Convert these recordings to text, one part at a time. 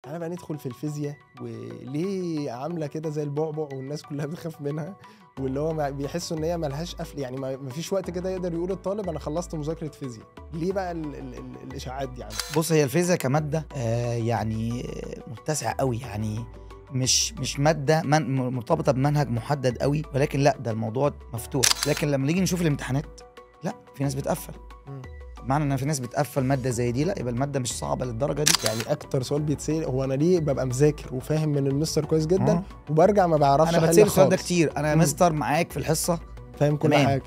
تعالى بقى ندخل في الفيزياء، وليه عامله كده زي البعبع والناس كلها بتخاف منها، واللي هو بيحسوا ان هي ملهاش قفل، يعني ما فيش وقت كده يقدر يقول الطالب انا خلصت مذاكرة فيزياء. ليه بقى ال ال الاشاعات دي عنها؟ بص، هي الفيزياء كمادة يعني متسعه قوي، يعني مش مادة مرتبطة بمنهج محدد قوي، ولكن لا، ده الموضوع مفتوح. لكن لما نيجي نشوف الامتحانات، لا، في ناس بتقفل. معنى ان في ناس بتقفل مادة زي دي، لا، يبقى المادة مش صعبة للدرجة دي. يعني اكتر سؤال بيتسال هو انا ليه ببقى مذاكر وفاهم من المستر كويس جدا وبرجع ما بعرفش انا بتسال السؤال ده كتير. انا مستر معاك في الحصة فاهم كل حاجة،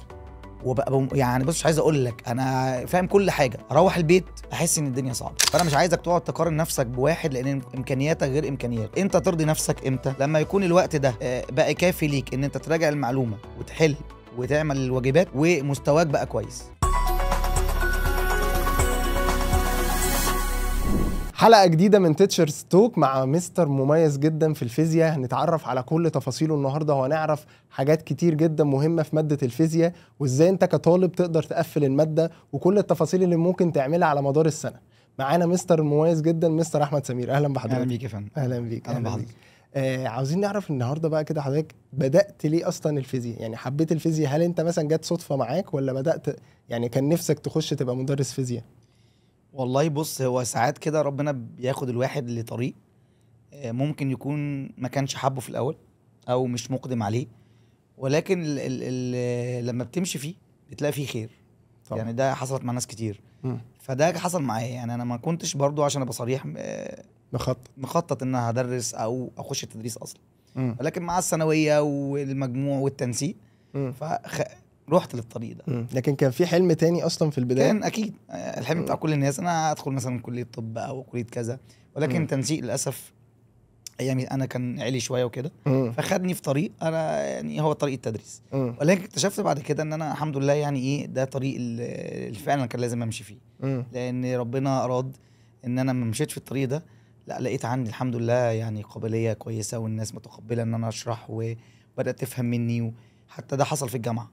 وبقى يعني بص، مش عايز اقول لك انا فاهم كل حاجة، اروح البيت احس ان الدنيا صعبة. فانا مش عايزك تقعد تقارن نفسك بواحد، لان امكانياتك غير امكانيات. انت ترضي نفسك امتى؟ لما يكون الوقت ده بقى كافي ليك ان انت تراجع المعلومة وتحل وتعمل الواجبات ومستواك بقى كويس. حلقة جديدة من Teachers Talk مع مستر مميز جدا في الفيزياء، هنتعرف على كل تفاصيله النهاردة، وهنعرف حاجات كتير جدا مهمة في مادة الفيزياء، وازاي انت كطالب تقدر تقفل المادة، وكل التفاصيل اللي ممكن تعملها على مدار السنة. معانا مستر مميز جدا، مستر أحمد سمير. أهلا بحضرتك. أهلا بيك يا فندم. أهلا بيك. أهلا بحضرتك. عاوزين نعرف النهاردة بقى كده حضرتك بدأت ليه أصلا الفيزياء؟ يعني حبيت الفيزياء، هل انت مثلا جت صدفة معاك، ولا بدأت يعني كان نفسك تخش تبقى مدرس فيزياء؟ والله بص، هو ساعات كده ربنا بياخد الواحد لطريق ممكن يكون ما كانش حابة في الأول أو مش مقدم عليه، ولكن ال ال ال لما بتمشي فيه بتلاقي فيه خير. طبعا. يعني ده حصلت مع ناس كتير. فده حصل معايا. يعني أنا ما كنتش برضو، عشان أبقى صريح، مخطط إن أنا هدرس أو أخش التدريس أصلا. ولكن مع الثانوية والمجموع والتنسيق رحت للطريق ده. لكن كان في حلم تاني اصلا في البداية؟ كان اكيد الحلم بتاع كل الناس، انا ادخل مثلا كليه طب او كليه كذا، ولكن تنسيق للاسف ايامي انا كان عالي شوية وكده، فخدني في طريق انا يعني هو طريق التدريس. ولكن اكتشفت بعد كده ان انا الحمد لله يعني ايه، ده طريق اللي فعلا كان لازم امشي فيه. لان ربنا اراد ان انا ما مشيتش في الطريق ده، لا، لقيت عندي الحمد لله يعني قابلية كويسة، والناس متقبله ان انا اشرح، وبدات تفهم مني. حتى ده حصل في الجامعة.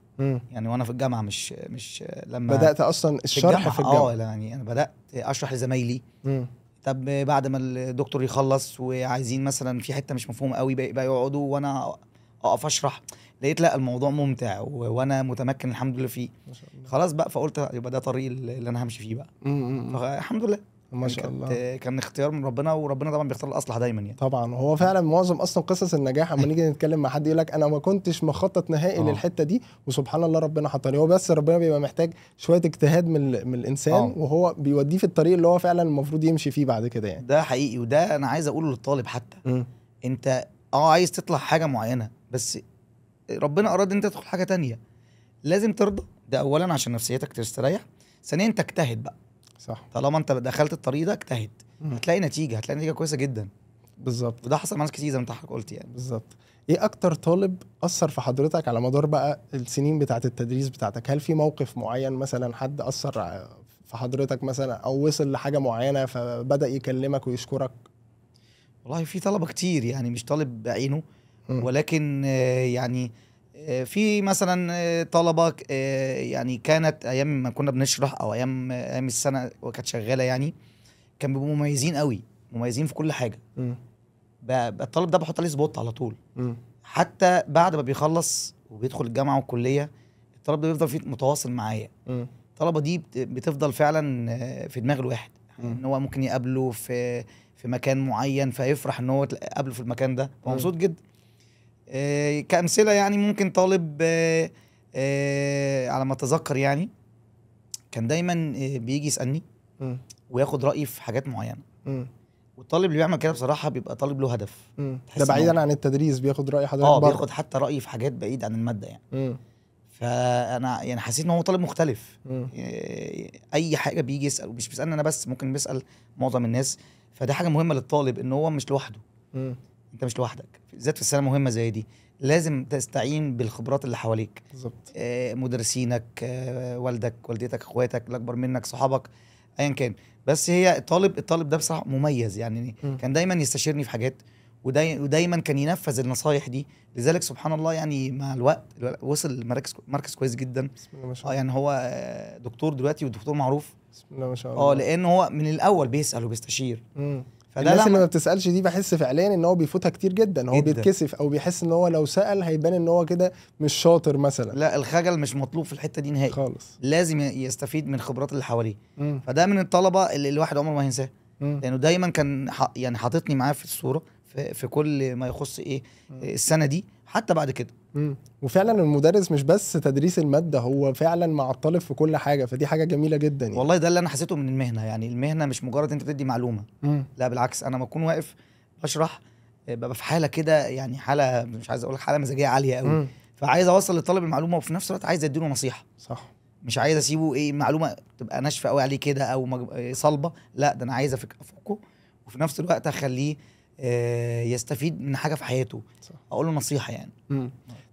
يعني وانا في الجامعة مش لما بدات اصلا الشرح في الجامعة. يعني انا بدات اشرح لزمايلي. طب بعد ما الدكتور يخلص وعايزين مثلا في حتة مش مفهومه قوي، بقى يقعدوا وانا اقف اشرح. لقيت لا، الموضوع ممتع وانا متمكن الحمد لله فيه. ما شاء الله. خلاص بقى، فقلت يبقى ده طريق اللي انا همشي فيه بقى. فالحمد لله ما شاء الله، كان اختيار من ربنا، وربنا طبعا بيختار الاصلح دايما يعني. طبعا هو فعلا معظم اصلا قصص النجاح اما نيجي نتكلم مع حد يقول لك انا ما كنتش مخطط نهائي للحتة دي، وسبحان الله ربنا حطني. هو بس ربنا بيبقى محتاج شوية اجتهاد من الانسان، وهو بيوديه في الطريق اللي هو فعلا المفروض يمشي فيه بعد كده يعني. ده حقيقي، وده انا عايز اقوله للطالب حتى. انت عايز تطلع حاجة معينة، بس ربنا اراد انت تدخل حاجة تانية، لازم ترضى. ده اولا عشان نفسيتك تستريح، ثانيا تجتهد بقى. صح. طالما انت دخلت الطريق ده اجتهد، هتلاقي نتيجة، هتلاقي نتيجة كويسة جدا. بالظبط. وده حصل مع ناس كتير زي ما انت قلت يعني. بالظبط. ايه اكتر طالب اثر في حضرتك على مدار بقى السنين بتاعه التدريس بتاعتك؟ هل في موقف معين مثلا حد اثر في حضرتك مثلا، او وصل لحاجة معينة فبدا يكلمك ويشكرك؟ والله في طلبه كتير، يعني مش طالب بعينه، ولكن يعني في مثلا طلبة يعني كانت ايام ما كنا بنشرح، او ايام السنة وكانت شغالة، يعني كان بيبقوا مميزين قوي، مميزين في كل حاجة. الطالب ده بحط عليه spot على طول. حتى بعد ما بيخلص وبيدخل الجامعة والكلية، الطالب ده بيفضل فيه متواصل معايا. الطلبة دي بتفضل فعلا في دماغ الواحد، ان هو ممكن يقابله في مكان معين فيفرح ان هو قابله في المكان ده، فمبسوط جدا. كأمثلة يعني ممكن طالب على ما أتذكر يعني كان دايما بيجي يسألني وياخد رأيي في حاجات معينة. والطالب اللي بيعمل كده بصراحة بيبقى طالب له هدف. ده بعيدا عن التدريس، بياخد رأي حضرتك بره. بياخد حتى رأيي في حاجات بعيد عن المادة يعني. فأنا يعني حسيت إن هو طالب مختلف. أي حاجة بيجي يسأل، ومش بيسألني أنا بس، ممكن بيسأل معظم الناس. فده حاجة مهمة للطالب، إن هو مش لوحده. انت مش لوحدك، بالذات في السنة مهمة زي دي، لازم تستعين بالخبرات اللي حواليك. بالظبط. مدرسينك، والدك، والدتك، اخواتك اللي اكبر منك، صحابك، ايا كان. بس هي الطالب ده بصراحة مميز يعني. كان دايما يستشيرني في حاجات، ودايما كان ينفذ النصايح دي. لذلك سبحان الله يعني مع الوقت وصل مركز كويس جدا. بسم الله ما شاء الله. يعني هو دكتور دلوقتي ودكتور معروف. بسم الله ما شاء الله. لان هو من الاول بيسال وبيستشير. فده الناس اللي ما بتسالش دي بحس فعليا ان هو بيفوتها كتير جدا، هو جداً بيتكسف او بيحس ان هو لو سال هيبان ان هو كده مش شاطر مثلا. لا، الخجل مش مطلوب في الحتة دي نهائي خالص، لازم يستفيد من خبرات اللي حواليه. فده من الطلبة اللي الواحد عمره ما هينساه، لانه دايما كان يعني حاططني معاه في الصورة في كل ما يخص ايه السنة دي حتى بعد كده. وفعلا المدرس مش بس تدريس المادة، هو فعلا مع الطالب في كل حاجة، فدي حاجة جميلة جدا يعني. والله ده اللي انا حسيته من المهنة، يعني المهنة مش مجرد انت بتدي معلومة، لا بالعكس، انا ما اكون واقف بشرح ببقى في حاله كده، يعني حاله مش عايز اقول لك حاله مزاجيه عالية قوي، فعايز اوصل للطالب المعلومة وفي نفس الوقت عايز اديله نصيحة. صح، مش عايز اسيبه ايه معلومة تبقى ناشفة قوي عليه كده او صلبه، لا ده انا عايز افكه وفي نفس الوقت اخليه يستفيد من حاجة في حياته. صح. اقول له نصيحة يعني.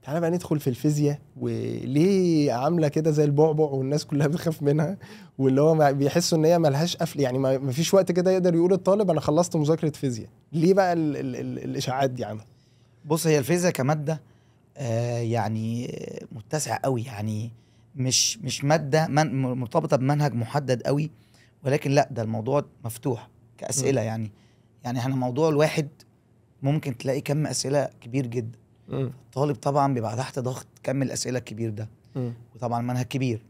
تعالى بقى ندخل في الفيزياء، وليه عامله كده زي البعبع والناس كلها بتخاف منها، واللي هو بيحسوا ان هي ملهاش قفل، يعني ما فيش وقت كده يقدر يقول الطالب انا خلصت مذاكرة فيزياء. ليه بقى ال ال ال الاشاعات دي عنها؟ بص، هي الفيزياء كمادة يعني متسعه قوي، يعني مش مادة مرتبطة بمنهج محدد قوي، ولكن لا ده الموضوع مفتوح كاسئله. يعني احنا موضوع الواحد ممكن تلاقي كم اسئلة كبير جدا. الطالب طبعا بيبقى تحت ضغط كم الاسئلة الكبير ده، وطبعا منهج كبير،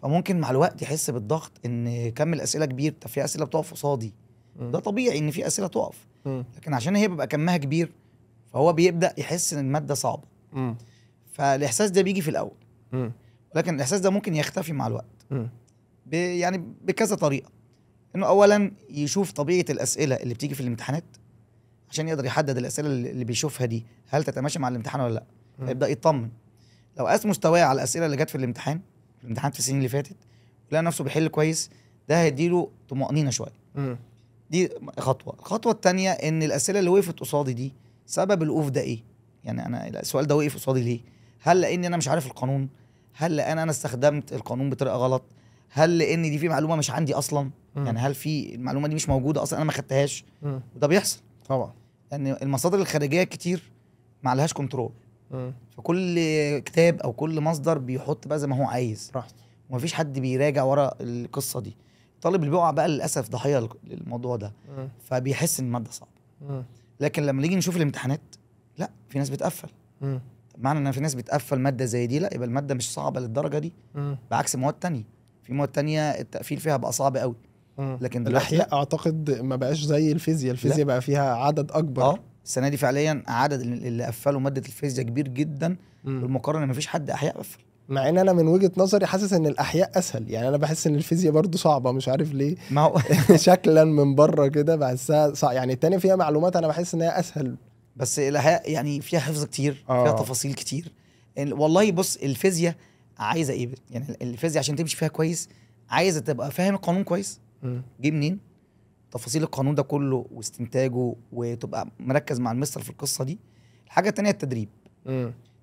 فممكن مع الوقت يحس بالضغط ان كم الاسئلة كبير، طب في اسئلة بتقف قصادي، ده طبيعي ان في اسئلة تقف، لكن عشان هي بيبقى كمها كبير فهو بيبدا يحس ان المادة صعبة. فالاحساس ده بيجي في الاول، ولكن الاحساس ده ممكن يختفي مع الوقت. يعني بكذا طريقه، انه اولا يشوف طبيعة الاسئلة اللي بتيجي في الامتحانات عشان يقدر يحدد الاسئلة اللي بيشوفها دي هل تتماشى مع الامتحان ولا لا، فيبدا يطمن. لو قاس مستواه على الاسئلة اللي جت في الامتحان في الامتحانات في السنين اللي فاتت ولقى نفسه بيحل كويس، ده هيديله طمأنينة شوية. دي خطوة. الخطوة الثانية ان الاسئلة اللي وقفت قصادي دي سبب الوقوف ده ايه؟ يعني انا السؤال ده وقف قصادي ليه؟ هل لان انا مش عارف القانون؟ هل لان انا استخدمت القانون بطريقة غلط؟ هل لان دي في معلومة مش عندي اصلا؟ يعني هل في المعلومة دي مش موجودة اصلا انا ما خدتهاش؟ وده بيحصل طبعا، لان المصادر الخارجية كتير ما عليهاش control، فكل كتاب او كل مصدر بيحط بقى زي ما هو عايز براحته، ومفيش حد بيراجع ورا القصة دي. الطالب اللي بيقع بقى للاسف ضحية للموضوع ده، فبيحس ان المادة صعبة. لكن لما نيجي نشوف الامتحانات، لا في ناس بتقفل. معنى ان في ناس بتقفل مادة زي دي، لا يبقى المادة مش صعبة للدرجة دي، بعكس مواد تانية. في مواد تانية التقفيل فيها بقى صعب قوي. لكن الاحياء اعتقد ما بقاش زي الفيزياء، الفيزياء بقى فيها عدد اكبر. السنة دي فعليا عدد اللي قفلوا مادة الفيزياء كبير جدا بالمقارنة، ما فيش حد احياء قفل. مع ان انا من وجهه نظري حاسس ان الاحياء اسهل، يعني انا بحس ان الفيزياء برضو صعبة، مش عارف ليه. ما هو شكلا من بره كده بحسها صعب، يعني التاني فيها معلومات انا بحس ان هي اسهل، بس الاحياء يعني فيها حفظ كتير، فيها تفاصيل كتير. والله بص، الفيزياء عايزه ايه؟ يعني الفيزياء عشان تمشي فيها كويس عايزه تبقى فاهم القانون كويس، جه منين، تفاصيل القانون ده كله واستنتاجه، وتبقى مركز مع المستر في القصة دي. الحاجة الثانية التدريب.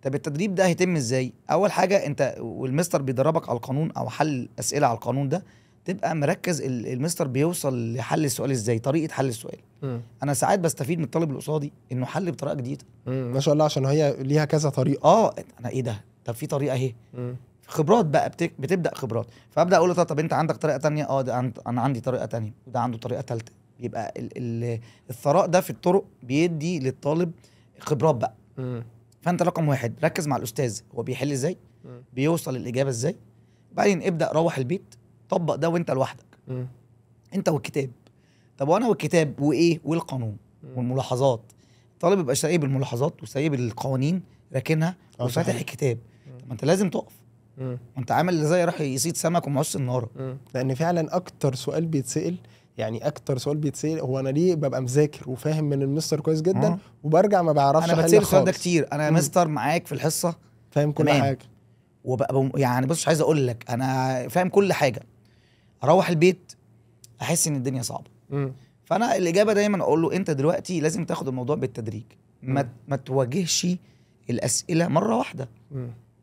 طب التدريب ده هيتم ازاي؟ اول حاجة انت والمستر بيدربك على القانون او حل اسئلة على القانون ده، تبقى مركز المستر بيوصل لحل السؤال ازاي، طريقه حل السؤال. انا ساعات بستفيد من الطالب اللي قصادي انه حل بطريقة جديدة. ما شاء الله، عشان هي ليها كذا طريقه. انا ايه ده؟ طب في طريقه اهي. خبرات بقى، بتبدا خبرات. فابدا اقول له طب انت عندك طريقه تانية؟ ده انا عندي طريقه تانية، وده عنده طريقه ثالثة. يبقى الثراء ده في الطرق بيدي للطالب خبرات بقى. فانت رقم واحد ركز مع الاستاذ هو بيحل ازاي، بيوصل الاجابة ازاي. بعدين ابدا روح البيت طبق ده وانت لوحدك، انت والكتاب. طب وانا والكتاب وايه والقانون والملاحظات. الطالب يبقى سايب الملاحظات وسايب القوانين راكنها وفاتح الكتاب. طب ما انت لازم تقف، انت عامل زي راح يصيد سمك ومعوش النار. لان فعلا اكتر سؤال بيتسال، يعني اكتر سؤال بيتسال هو انا ليه ببقى مذاكر وفاهم من المستر كويس جدا وبرجع ما بعرفش احل خالص. انا بتسال السؤال ده كتير. انا مستر معاك في الحصة فاهم كل حاجة، وبقى يعني بص مش عايز اقول لك انا فاهم كل حاجة، اروح البيت احس ان الدنيا صعبة. فانا الاجابة دايما اقول له انت دلوقتي لازم تاخد الموضوع بالتدريج، ما تواجهش الاسئلة مرة واحدة،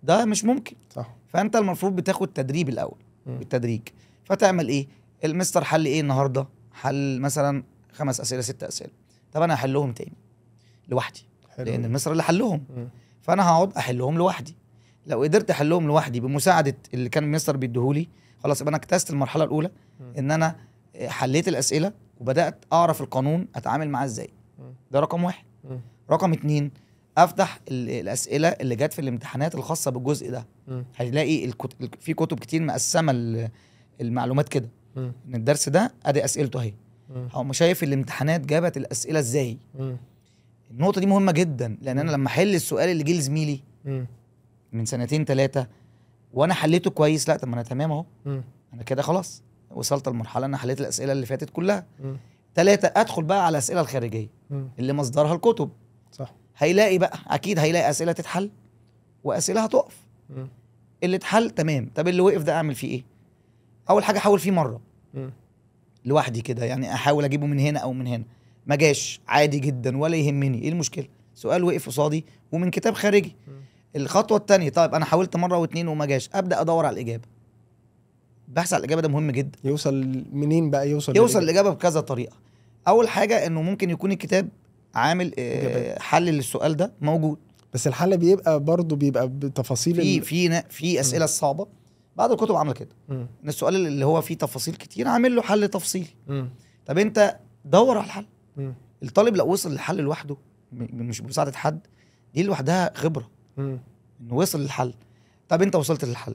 ده مش ممكن. صح. فانت المفروض بتاخد تدريب الاول بالتدريج. فتعمل ايه؟ المستر حل ايه النهارده؟ حل مثلا 5 اسئلة 6 اسئلة، طب انا هحلهم تاني لوحدي. حلو. لان المستر اللي حلهم، فانا هقعد احلهم لوحدي. لو قدرت احلهم لوحدي بمساعدة اللي كان المستر بيديهولي، خلاص يبقى انا اجتزت المرحلة الاولى، ان انا حليت الاسئلة وبدات اعرف القانون اتعامل معاه ازاي. ده رقم واحد. رقم اتنين، افتح الاسئلة اللي جت في الامتحانات الخاصة بالجزء ده. هتلاقي في كتب كتير مقسمة المعلومات كده، ان الدرس ده ادي اسئلته اهي، هو شايف الامتحانات جابت الاسئلة ازاي. النقطة دي مهمة جدا، لان انا لما احل السؤال اللي جه لزميلي من سنتين ثلاثة وانا حليته كويس، لا طب ما انا تمام اهو، انا كده خلاص وصلت لمرحلة انا حليت الاسئلة اللي فاتت كلها. ثلاثة، ادخل بقى على الاسئلة الخارجية اللي مصدرها الكتب. صح. هيلاقي بقى اكيد هيلاقي اسئلة تتحل واسئلة هتقف. اللي اتحل تمام، طب اللي وقف ده اعمل فيه ايه؟ اول حاجة احاول فيه مرة لوحدي كده، يعني احاول اجيبه من هنا او من هنا، ما جاش عادي جدا ولا يهمني، ايه المشكلة؟ سؤال وقف قصادي ومن كتاب خارجي. الخطوة الثانية، طيب انا حاولت مرة واتنين وما جاش، ابدا ادور على الاجابة. البحث على الاجابة ده مهم جدا. يوصل منين بقى؟ يوصل الاجابة بكذا طريقه. اول حاجة انه ممكن يكون الكتاب عامل حل للسؤال ده موجود، بس الحل بيبقى برضه بيبقى بتفاصيل. في اسئلة صعبة بعض الكتب عامله كده، ان السؤال اللي هو فيه تفاصيل كتير عامل له حل تفصيلي. طب انت دور على الحل. الطالب لو وصل للحل لوحده مش بمساعدة حد، دي لوحدها خبره انه وصل للحل. طب انت وصلت للحل،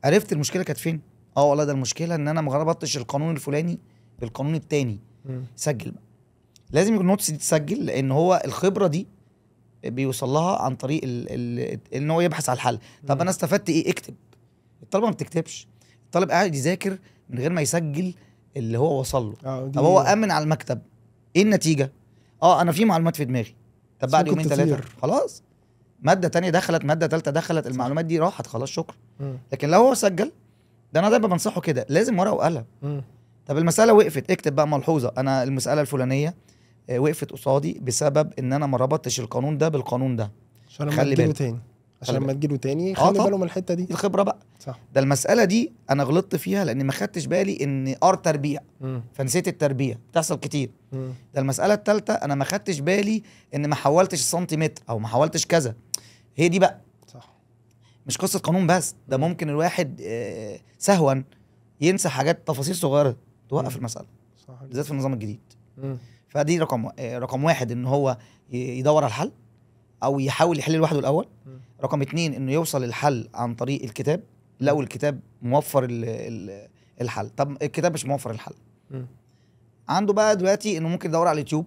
عرفت المشكلة كانت فين؟ اه والله ده المشكلة ان انا ما ربطتش القانون الفلاني بالقانون التاني. سجل بقى، لازم يكون ال notes دي تسجل، لان هو الخبرة دي بيوصل لها عن طريق ان هو يبحث على الحل. طب انا استفدت ايه؟ اكتب. الطالب ما بتكتبش، الطالب قاعد يذاكر من غير ما يسجل اللي هو وصل له. طب هو امن على المكتب، ايه النتيجة؟ انا في معلومات في دماغي. طب بعد يومين ثلاثة خلاص مادة تانية دخلت، مادة ثالثة دخلت، المعلومات دي راحت خلاص شكرا. لكن لو هو سجل، ده انا دايما بنصحه كده، لازم ورقة وقلم. طب المسالة وقفت، اكتب بقى ملحوظة، انا المسالة الفلانية وقفت قصادي بسبب ان انا ما ربطتش القانون ده بالقانون ده، عشان لما تجيله تاني، عشان لما تجيله تاني خلي باله من الحتة دي، الخبرة بقى. صح. ده المسالة دي انا غلطت فيها لان ما خدتش بالي ان R تربيع، فنسيت التربيع، بتحصل كتير. ده المسالة الثالثة انا ما خدتش بالي ان ما حولتش السنتيمتر او ما حولتش كذا. هي دي بقى. صح. مش قصة قانون بس، ده ممكن الواحد سهوا ينسى حاجات تفاصيل صغيرة توقف المسالة. صح. بالذات في النظام الجديد. فدي رقم واحد، ان هو يدور على الحل او يحاول يحل لوحده الاول. رقم اتنين، انه يوصل للحل عن طريق الكتاب لو الكتاب موفر الحل. طب الكتاب مش موفر الحل، عنده بقى دلوقتي انه ممكن يدور على اليوتيوب.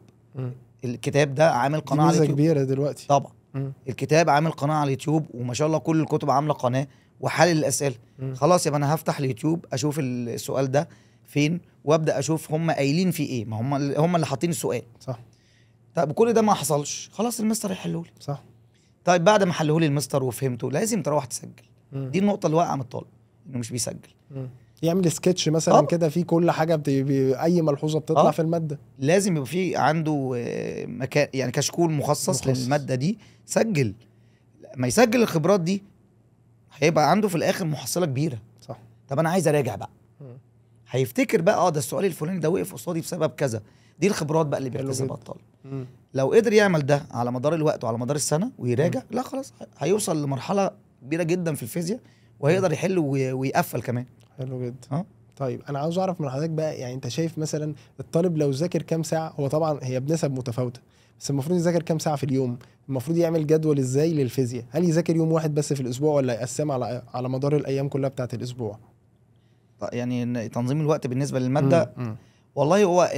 الكتاب ده عامل قناة على اليوتيوب كبيرة دلوقتي طبعا. الكتاب عامل قناة على اليوتيوب، وما شاء الله كل الكتب عامله قناة وحل الاسئلة. خلاص يبقى انا هفتح اليوتيوب اشوف السؤال ده فين، وابدا اشوف هم قايلين فيه ايه، ما هم اللي حاطين السؤال. صح. طب كل ده ما حصلش، خلاص المستر يحله لي. صح. طيب بعد ما حله لي المستر وفهمته، لازم تروح تسجل. دي النقطة اللي واقعه من الطالب، انه مش بيسجل. يعمل سكتش مثلا كده فيه كل حاجة، اي ملحوظة بتطلع في المادة. لازم يبقى في عنده مكان، يعني كشكول مخصص للمادة دي. سجل. ما يسجل الخبرات دي هيبقى عنده في الاخر محصله كبيرة. صح. طب انا عايز اراجع بقى. هيفتكر بقى ده السؤال الفلاني ده وقف قصادي بسبب كذا. دي الخبرات بقى اللي بيكتسبها الطالب. لو قدر يعمل ده على مدار الوقت وعلى مدار السنة ويراجع، لا خلاص هيوصل لمرحلة كبيرة جدا في الفيزياء، وهيقدر يحل ويقفل كمان. حلو جدا. طيب انا عاوز اعرف من حضرتك بقى، يعني انت شايف مثلا الطالب لو ذاكر كام ساعة؟ هو طبعا هي بنسب متفاوتة، بس المفروض يذاكر كام ساعة في اليوم؟ المفروض يعمل جدول ازاي للفيزياء؟ هل يذاكر يوم واحد بس في الاسبوع، ولا يقسمها على مدار الايام كلها بتاعه الاسبوع؟ يعني تنظيم الوقت بالنسبة للمادة. والله هو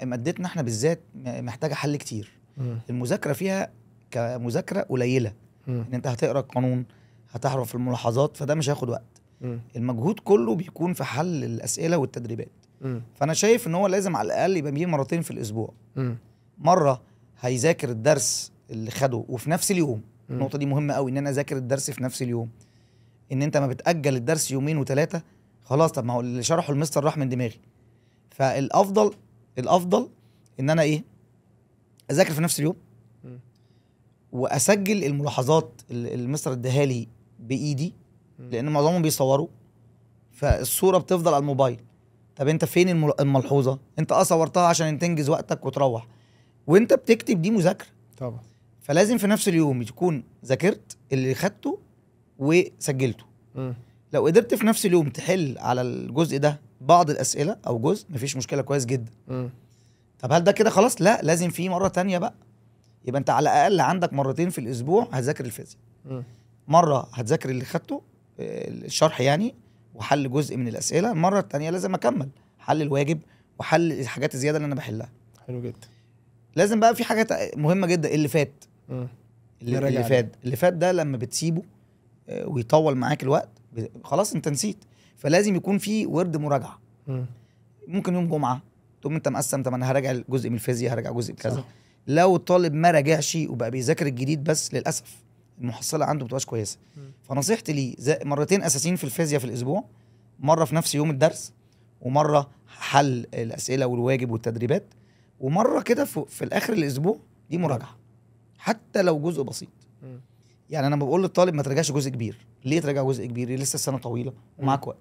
مادتنا احنا بالذات محتاجه حل كتير. المذاكرة فيها كمذاكره قليله، ان انت هتقرا القانون، هتعرف الملاحظات، فده مش هياخد وقت. المجهود كله بيكون في حل الاسئلة والتدريبات. فانا شايف ان هو لازم على الاقل يبقى بيه مرتين في الاسبوع. مرة هيذاكر الدرس اللي خده وفي نفس اليوم. النقطة دي مهمة قوي، ان انا اذاكر الدرس في نفس اليوم. ان انت ما بتاجل الدرس يومين وثلاثة، خلاص طب ما هو اللي شرحه المستر راح من دماغي. فالافضل ان انا ايه، اذاكر في نفس اليوم واسجل الملاحظات اللي المستر اداها لي بايدي، لان معظمهم بيصوروا، فالصورة بتفضل على الموبايل. طب انت فين الملحوظة؟ انت صورتها عشان تنجز وقتك وتروح، وانت بتكتب دي مذاكرة طبعا. فلازم في نفس اليوم تكون ذاكرت اللي خدته وسجلته. لو قدرت في نفس اليوم تحل على الجزء ده بعض الاسئلة او جزء، مفيش مشكلة، كويس جدا. طب هل ده كده خلاص؟ لا، لازم في مرة تانية بقى. يبقى انت على الاقل عندك مرتين في الاسبوع هتذاكر الفيزياء. مرة هتذاكر اللي خدته الشرح يعني وحل جزء من الاسئلة، المرة التانية لازم اكمل حل الواجب وحل الحاجات الزيادة اللي انا بحلها. حلو جدا. لازم بقى في حاجة مهمة جدا، اللي فات. اللي فات، اللي فات ده لما بتسيبه ويطول معاك الوقت خلاص انت نسيت. فلازم يكون في ورد مراجعه. ممكن يوم جمعه تقوم انت مقسم، طب انا هراجع جزء من الفيزياء، هراجع جزء كذا. لو الطالب ما راجعش وبقى بيذاكر الجديد بس، للاسف المحصلة عنده ما بتبقاش كويسة. فنصيحتي ليه مرتين اساسيين في الفيزياء في الاسبوع، مرة في نفس يوم الدرس، ومرة حل الاسئلة والواجب والتدريبات، ومرة كده في الاخر الاسبوع دي مراجعه حتى لو جزء بسيط. يعني انا بقول للطالب ما تراجعش جزء كبير. ليه تراجع جزء كبير؟ لسه السنة طويلة ومعاك وقت.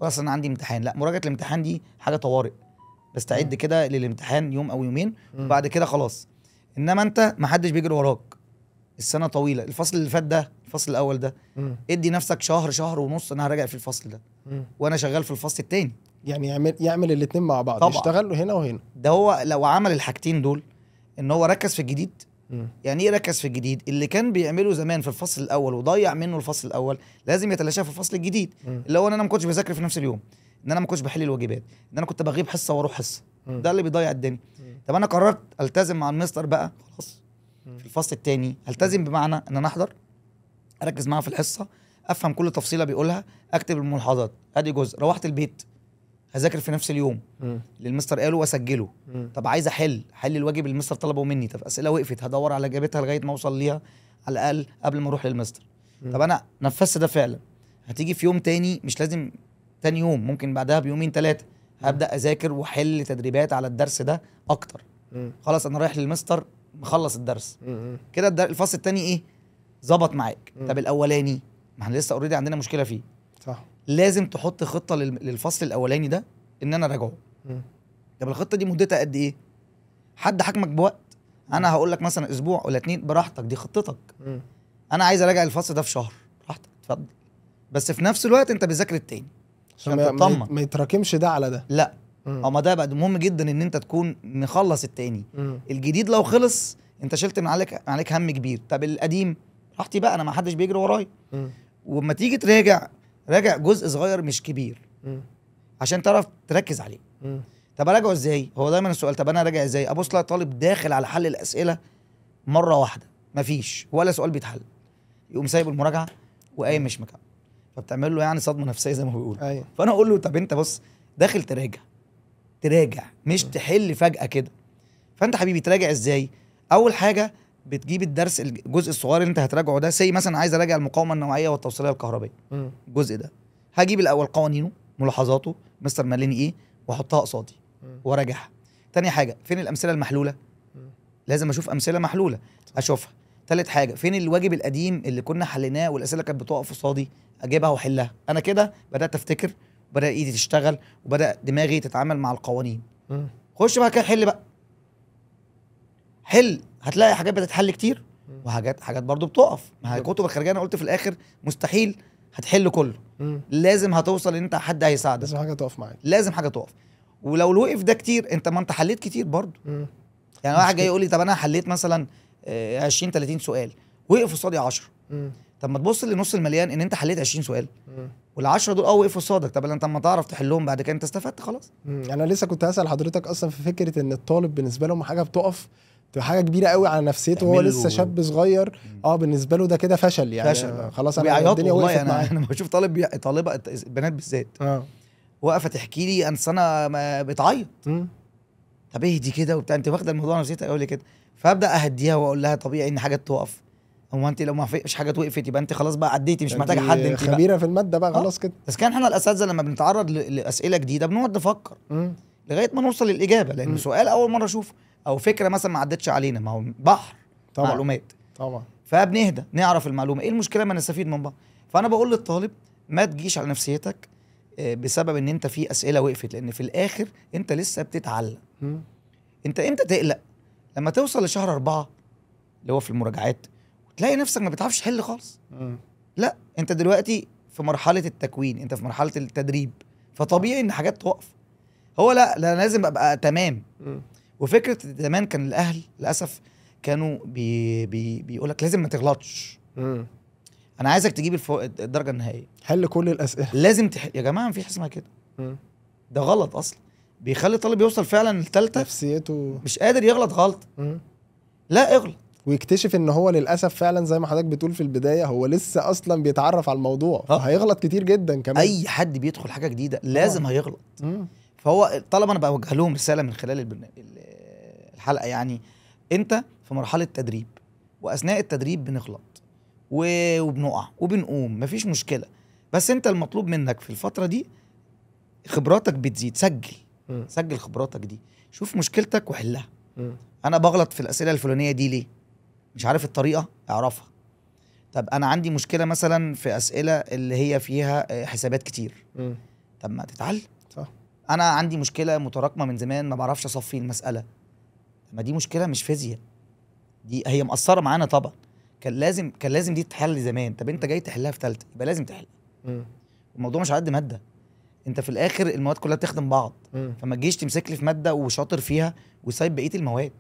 اصلا انا عندي امتحان، لا، مراجعه الامتحان دي حاجة طوارئ، بستعد كده للامتحان يوم او يومين وبعد كده خلاص. انما انت ما حدش بيجري وراك، السنة طويلة. الفصل اللي فات ده، الفصل الاول ده، ادي نفسك شهر، شهر ونص انا هراجع في الفصل ده وانا شغال في الفصل التاني. يعني يعمل الاثنين مع بعض، يشتغل هنا وهنا. ده هو لو عمل الحاجتين دول، ان هو ركز في الجديد. يعني ايه ركز في الجديد؟ اللي كان بيعمله زمان في الفصل الاول وضيع منه الفصل الاول لازم يتلاشاه في الفصل الجديد. اللي هو ان انا ما كنتش بذاكر في نفس اليوم، ان انا ما كنتش بحل الواجبات، ان انا كنت بغيب حصة واروح حصة. ده اللي بيضيع الدنيا. طب انا قررت التزم مع المستر بقى خلاص في الفصل الثاني، التزم بمعنى ان انا احضر، اركز معاه في الحصة، افهم كل تفصيله بيقولها، اكتب الملاحظات، ادي جزء. روحت البيت هذاكر في نفس اليوم اللي المستر قاله واسجله. طب عايز احل الواجب اللي المستر طلبه مني، طب اسئلة وقفت هدور على اجابتها لغاية ما اوصل ليها على الاقل قبل ما اروح للمستر. طب انا نفذت ده فعلا، هتيجي في يوم تاني، مش لازم تاني يوم، ممكن بعدها بيومين ثلاثة هبدا اذاكر واحل تدريبات على الدرس ده اكتر. خلاص انا رايح للمستر مخلص الدرس. كده الفصل التاني ايه ظبط معاك. طب الاولاني ما احنا لسه already عندنا مشكلة فيه. صح. لازم تحط خطه للفصل الاولاني ده ان انا راجعه. طب الخطة دي مدتها قد ايه؟ حد حكمك بوقت؟ انا هقول لك مثلا اسبوع ولا اتنين، براحتك، دي خطتك. انا عايز اراجع الفصل ده في شهر، براحتك اتفضل. بس في نفس الوقت انت بتذاكر التاني عشان تطمن ما يتراكمش ده على ده. لا، ما ده بقى مهم جدا ان انت تكون مخلص التاني. الجديد لو خلص انت شلت من عليك هم كبير. طب القديم راحتي بقى، انا ما حدش بيجري ورايا. وما تيجي تراجع، راجع جزء صغير مش كبير عشان تعرف تركز عليه. طب اراجعه ازاي؟ هو دايما السؤال، طب انا اراجع ازاي؟ ابص لا طالب داخل على حل الاسئلة مرة واحدة مفيش ولا سؤال بيتحل، يقوم سايب المراجعة وقايم مش مكمل، فبتعمل له يعني صدمة نفسية زي ما بيقولوا. أيوة. فانا اقول له طب انت بص داخل تراجع مش تحل فجاة كده. فانت حبيبي تراجع ازاي؟ اول حاجة بتجيب الدرس الجزء الصغير اللي انت هتراجعه ده، سي مثلا عايز اراجع المقاومة النوعية والتوصيليه الكهربائية، الجزء ده هجيب الاول قوانينه، ملاحظاته، مستر ماليني ايه، واحطها قصادي وراجعها. تاني حاجة فين الامثلة المحلوله؟ لازم اشوف امثلة محلولة اشوفها. تالت حاجة فين الواجب القديم اللي كنا حليناه والاسئلة كانت بتقف قصادي، اجيبها واحلها. انا كده بدات افتكر، وبدا ايدي تشتغل، وبدا دماغي تتعامل مع القوانين. خش بقى كده حل بقى، حل، هتلاقي حاجات بتتحل كتير وحاجات برضو بتقف. ما هي الكتب الخارجية انا قلت في الاخر مستحيل هتحل كله. لازم هتوصل ان انت حد هيساعدك، لازم حاجة تقف معاك، لازم حاجة تقف. ولو الوقف ده كتير انت ما انت حليت كتير برضو. يعني واحد جاي يقول لي طب انا حليت مثلا 20 30 سؤال، وقف قصادي 10. طب ما تبص لنص المليان ان انت حليت 20 سؤال وال10 دول وقفوا قصادك. طب انت ما تعرف تحلهم بعد كده انت استفدت خلاص. انا لسه كنت هسأل حضرتك اصلا في فكرة ان الطالب بالنسبة لهم حاجة بتقف تبقى حاجة كبيرة قوي على نفسيته وهو لسه شاب صغير. بالنسبة له ده كده فشل يعني، فشل. خلاص انا الدنيا وقفت معايا. انا بشوف طالب طالبه بنات بالذات واقفة تحكي لي انا سنة بتعيط. طب اهدي كده وبتاع، انت واخده الموضوع نفسيتك قوي كده. فابدا اهديها واقول لها طبيعي ان حاجة تقف، هو انت لو ما فيش حاجة وقفت يبقى انت خلاص بقى عديتي، مش محتاجه حد، انت خبيرة في المادة بقى خلاص كده. بس كان احنا الاساتذة لما بنتعرض لاسئلة جديدة بنقعد نفكر لغاية ما نوصل للاجابة، لان سؤال اول مرة اشوفه او فكرة مثلا ما عدتش علينا، ما هو بحر طبعا. معلومات طبعا، فبنهدى نعرف المعلومة، ايه المشكلة ما نستفيد من بعض. فانا بقول للطالب ما تجيش على نفسيتك بسبب ان انت في اسئلة وقفت، لان في الاخر انت لسه بتتعلم. انت امتى تقلق؟ لما توصل لشهر 4 اللي هو في المراجعات وتلاقي نفسك ما بتعرفش تحل خالص. لا، انت دلوقتي في مرحلة التكوين، انت في مرحلة التدريب، فطبيعي ان حاجات توقف. هو لا لازم ابقى تمام. وفكره زمان كان الاهل للاسف كانوا بي بي بيقول لك لازم ما تغلطش. انا عايزك تجيب الدرجة النهائية، حل كل الاسئلة، لازم تحل. يا جماعة مفيش حاجة اسمها كده. ده غلط اصلا، بيخلي الطالب يوصل فعلا للثالثه نفسيته مش قادر يغلط غلط. لا اغلط، ويكتشف ان هو للاسف فعلا زي ما حضرتك بتقول في البداية هو لسه اصلا بيتعرف على الموضوع، هيغلط كتير جدا كمان. اي حد بيدخل حاجة جديدة لازم هيغلط. فهو الطلبة انا بوجه لهم رسالة من خلال الحلقة، يعني انت في مرحلة تدريب، واثناء التدريب بنغلط وبنقع وبنقوم، مفيش مشكلة، بس انت المطلوب منك في الفترة دي خبراتك بتزيد، سجل سجل خبراتك دي، شوف مشكلتك وحلها. انا بغلط في الاسئلة الفلانية دي ليه؟ مش عارف الطريقة، اعرفها. طب انا عندي مشكلة مثلا في اسئلة اللي هي فيها حسابات كتير. طب ما تتعلم. صح. انا عندي مشكلة متراكمه من زمان، ما بعرفش اصفي المسالة. ما دي مشكلة مش فيزياء، دي هي مقصرة معانا طبعا، كان لازم دي تتحل زمان. طب انت جاي تحلها في ثالثة، يبقى لازم تحلها. الموضوع مش على قد مادة، انت في الاخر المواد كلها بتخدم بعض. فما تجيش تمسك لي في مادة وشاطر فيها وسايب بقية المواد.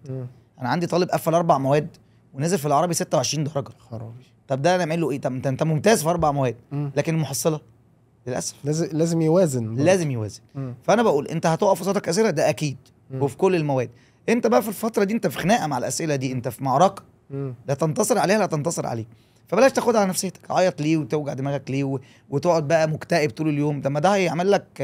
انا عندي طالب قفل 4 مواد ونزل في العربي 26 درجه. خرابي. طب ده انا اعمل له ايه؟ طب انت ممتاز في 4 مواد، لكن المحصلة للاسف لازم يوازن. لازم يوازن. فانا بقول انت هتقف قصادك اسئلة ده اكيد، وفي كل المواد. انت بقى في الفترة دي انت في خناقه مع الاسئلة دي، انت في معركة لا تنتصر عليها لا تنتصر عليك. فبلاش تاخدها على نفسيتك، عيط ليه وتوجع دماغك ليه وتقعد بقى مكتئب طول اليوم. ده ما ده هيعمل لك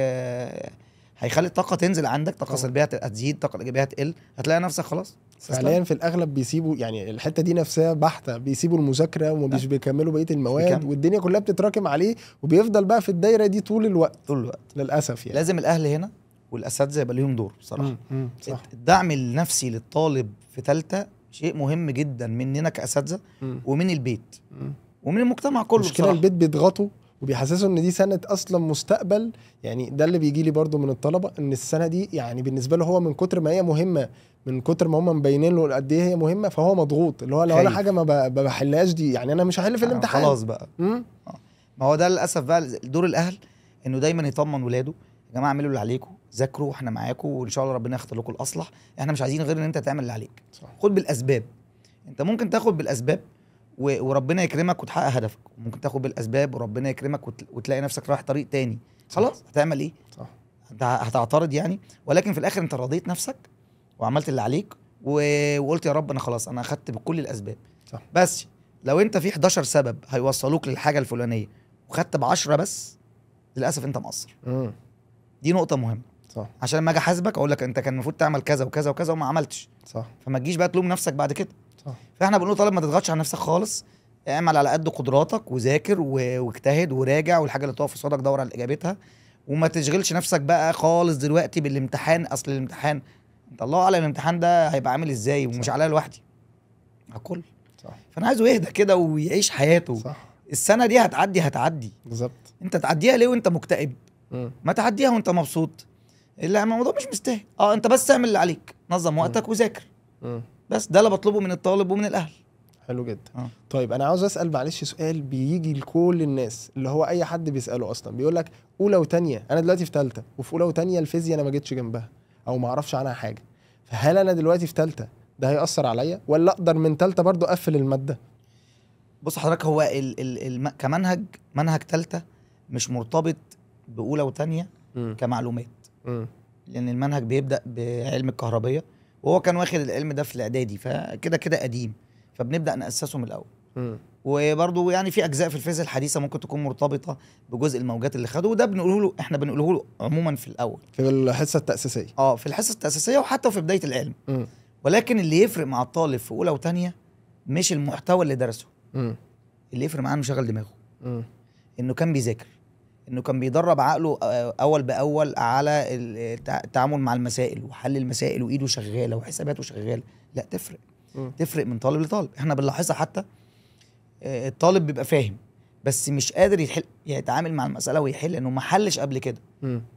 هيخلي الطاقة تنزل عندك، طاقة سلبية هتزيد، طاقة ايجابية هتقل، هتلاقي نفسك خلاص. فعليا في الاغلب بيسيبوا يعني الحتة دي نفسها بحته، بيسيبوا المذاكرة ومش بيكملوا بقية المواد، والدنيا كلها بتتراكم عليه، وبيفضل بقى في الدايرة دي طول الوقت. طول الوقت للاسف يعني. لازم الاهل هنا والاساتذه يبقى ليهم دور بصراحة. صح. الدعم النفسي للطالب في ثالثة شيء مهم جدا مننا كاساتذه ومن البيت ومن المجتمع كله. المشكلة البيت بيضغطوا وبيحسسوا ان دي سنة اصلا مستقبل. يعني ده اللي بيجي لي برضو من الطلبة، ان السنة دي يعني بالنسبة له هو من كتر ما هي مهمة، من كتر ما هم مبينين له قد ايه هي مهمة، فهو مضغوط، اللي هو لو انا حاجة ما بحلهاش دي يعني انا مش هحل في الامتحان خلاص بقى. ما هو ده للاسف بقى دور الاهل، انه دايما يطمن ولاده، يا جماعة اعملوا اللي عليكم، ذاكروا واحنا معاكم، وان شاء الله ربنا يختار لكم الاصلح، احنا مش عايزين غير ان انت تعمل اللي عليك. صح. خد بالاسباب، انت ممكن تاخد بالاسباب وربنا يكرمك وتحقق هدفك، وممكن تاخد بالاسباب وربنا يكرمك وتلاقي نفسك رايح طريق تاني. خلاص هتعمل ايه؟ صح. انت هتعترض يعني، ولكن في الاخر انت رضيت نفسك وعملت اللي عليك وقلت يا رب انا خلاص انا اخدت بكل الاسباب. صح. بس لو انت في 11 سبب هيوصلوك للحاجة الفلانية وخدت ب10 بس، للاسف انت مقصر. دي نقطة مهمة. صح. عشان لما اجي احاسبك اقول لك انت كان المفروض تعمل كذا وكذا وكذا وما عملتش. صح. فما تجيش بقى تلوم نفسك بعد كده. صح. فاحنا بنقول طالب ما تضغطش على نفسك خالص، اعمل على قد قدراتك وذاكر واجتهد وراجع، والحاجة اللي تقف قصادك دور على اجابتها، وما تشغلش نفسك بقى خالص دلوقتي بالامتحان. اصل الامتحان انت الله اعلم الامتحان ده هيبقى عامل ازاي، ومش عليا لوحدي، على الكل. صح. فانا عايزه يهدى كده ويعيش حياته. صح. السنة دي هتعدي هتعدي. بالظبط. انت تعديها ليه وانت مكتئب؟ ما تعديها وانت مبسوط. لا الموضوع مش مستاهل. انت بس اعمل اللي عليك، نظم وقتك وذاكر. بس ده اللي بطلبه من الطالب ومن الاهل. حلو جدا. طيب انا عاوز اسال معلش سؤال بيجي لكل الناس، اللي هو اي حد بيساله اصلا، بيقول لك اولى وثانيه، انا دلوقتي في ثالثة، وفي اولى وثانيه الفيزياء انا ما جيتش جنبها او ما اعرفش عنها حاجة، فهل انا دلوقتي في ثالثة ده هيأثر عليا، ولا اقدر من ثالثة برضو اقفل المادة؟ بص حضرتك، هو كمنهج، منهج ثالثة مش مرتبط باولى وثانيه كمعلومات. لان المنهج بيبدا بعلم الكهربيه، وهو كان واخد العلم ده في الاعدادي، فكده كده قديم، فبنبدا ناسسه من الاول. وبرضه يعني في اجزاء في الفيزياء الحديثة ممكن تكون مرتبطة بجزء الموجات اللي خده، وده بنقوله له، احنا بنقوله له عموما في الاول في الحصة التاسيسية. في الحصة التاسيسية وحتى في بداية العلم. ولكن اللي يفرق مع الطالب في اولى وثانيه مش المحتوى اللي درسه. اللي يفرق معاه انه شغل دماغه، انه كان بيذاكر، انه كان بيدرب عقله اول باول على التعامل مع المسائل وحل المسائل، وايده شغالة وحساباته شغالة. لا تفرق. تفرق من طالب لطالب. احنا بنلاحظها حتى الطالب بيبقى فاهم بس مش قادر يحل، يتعامل مع المسالة ويحل، لانه ما حلش قبل كده.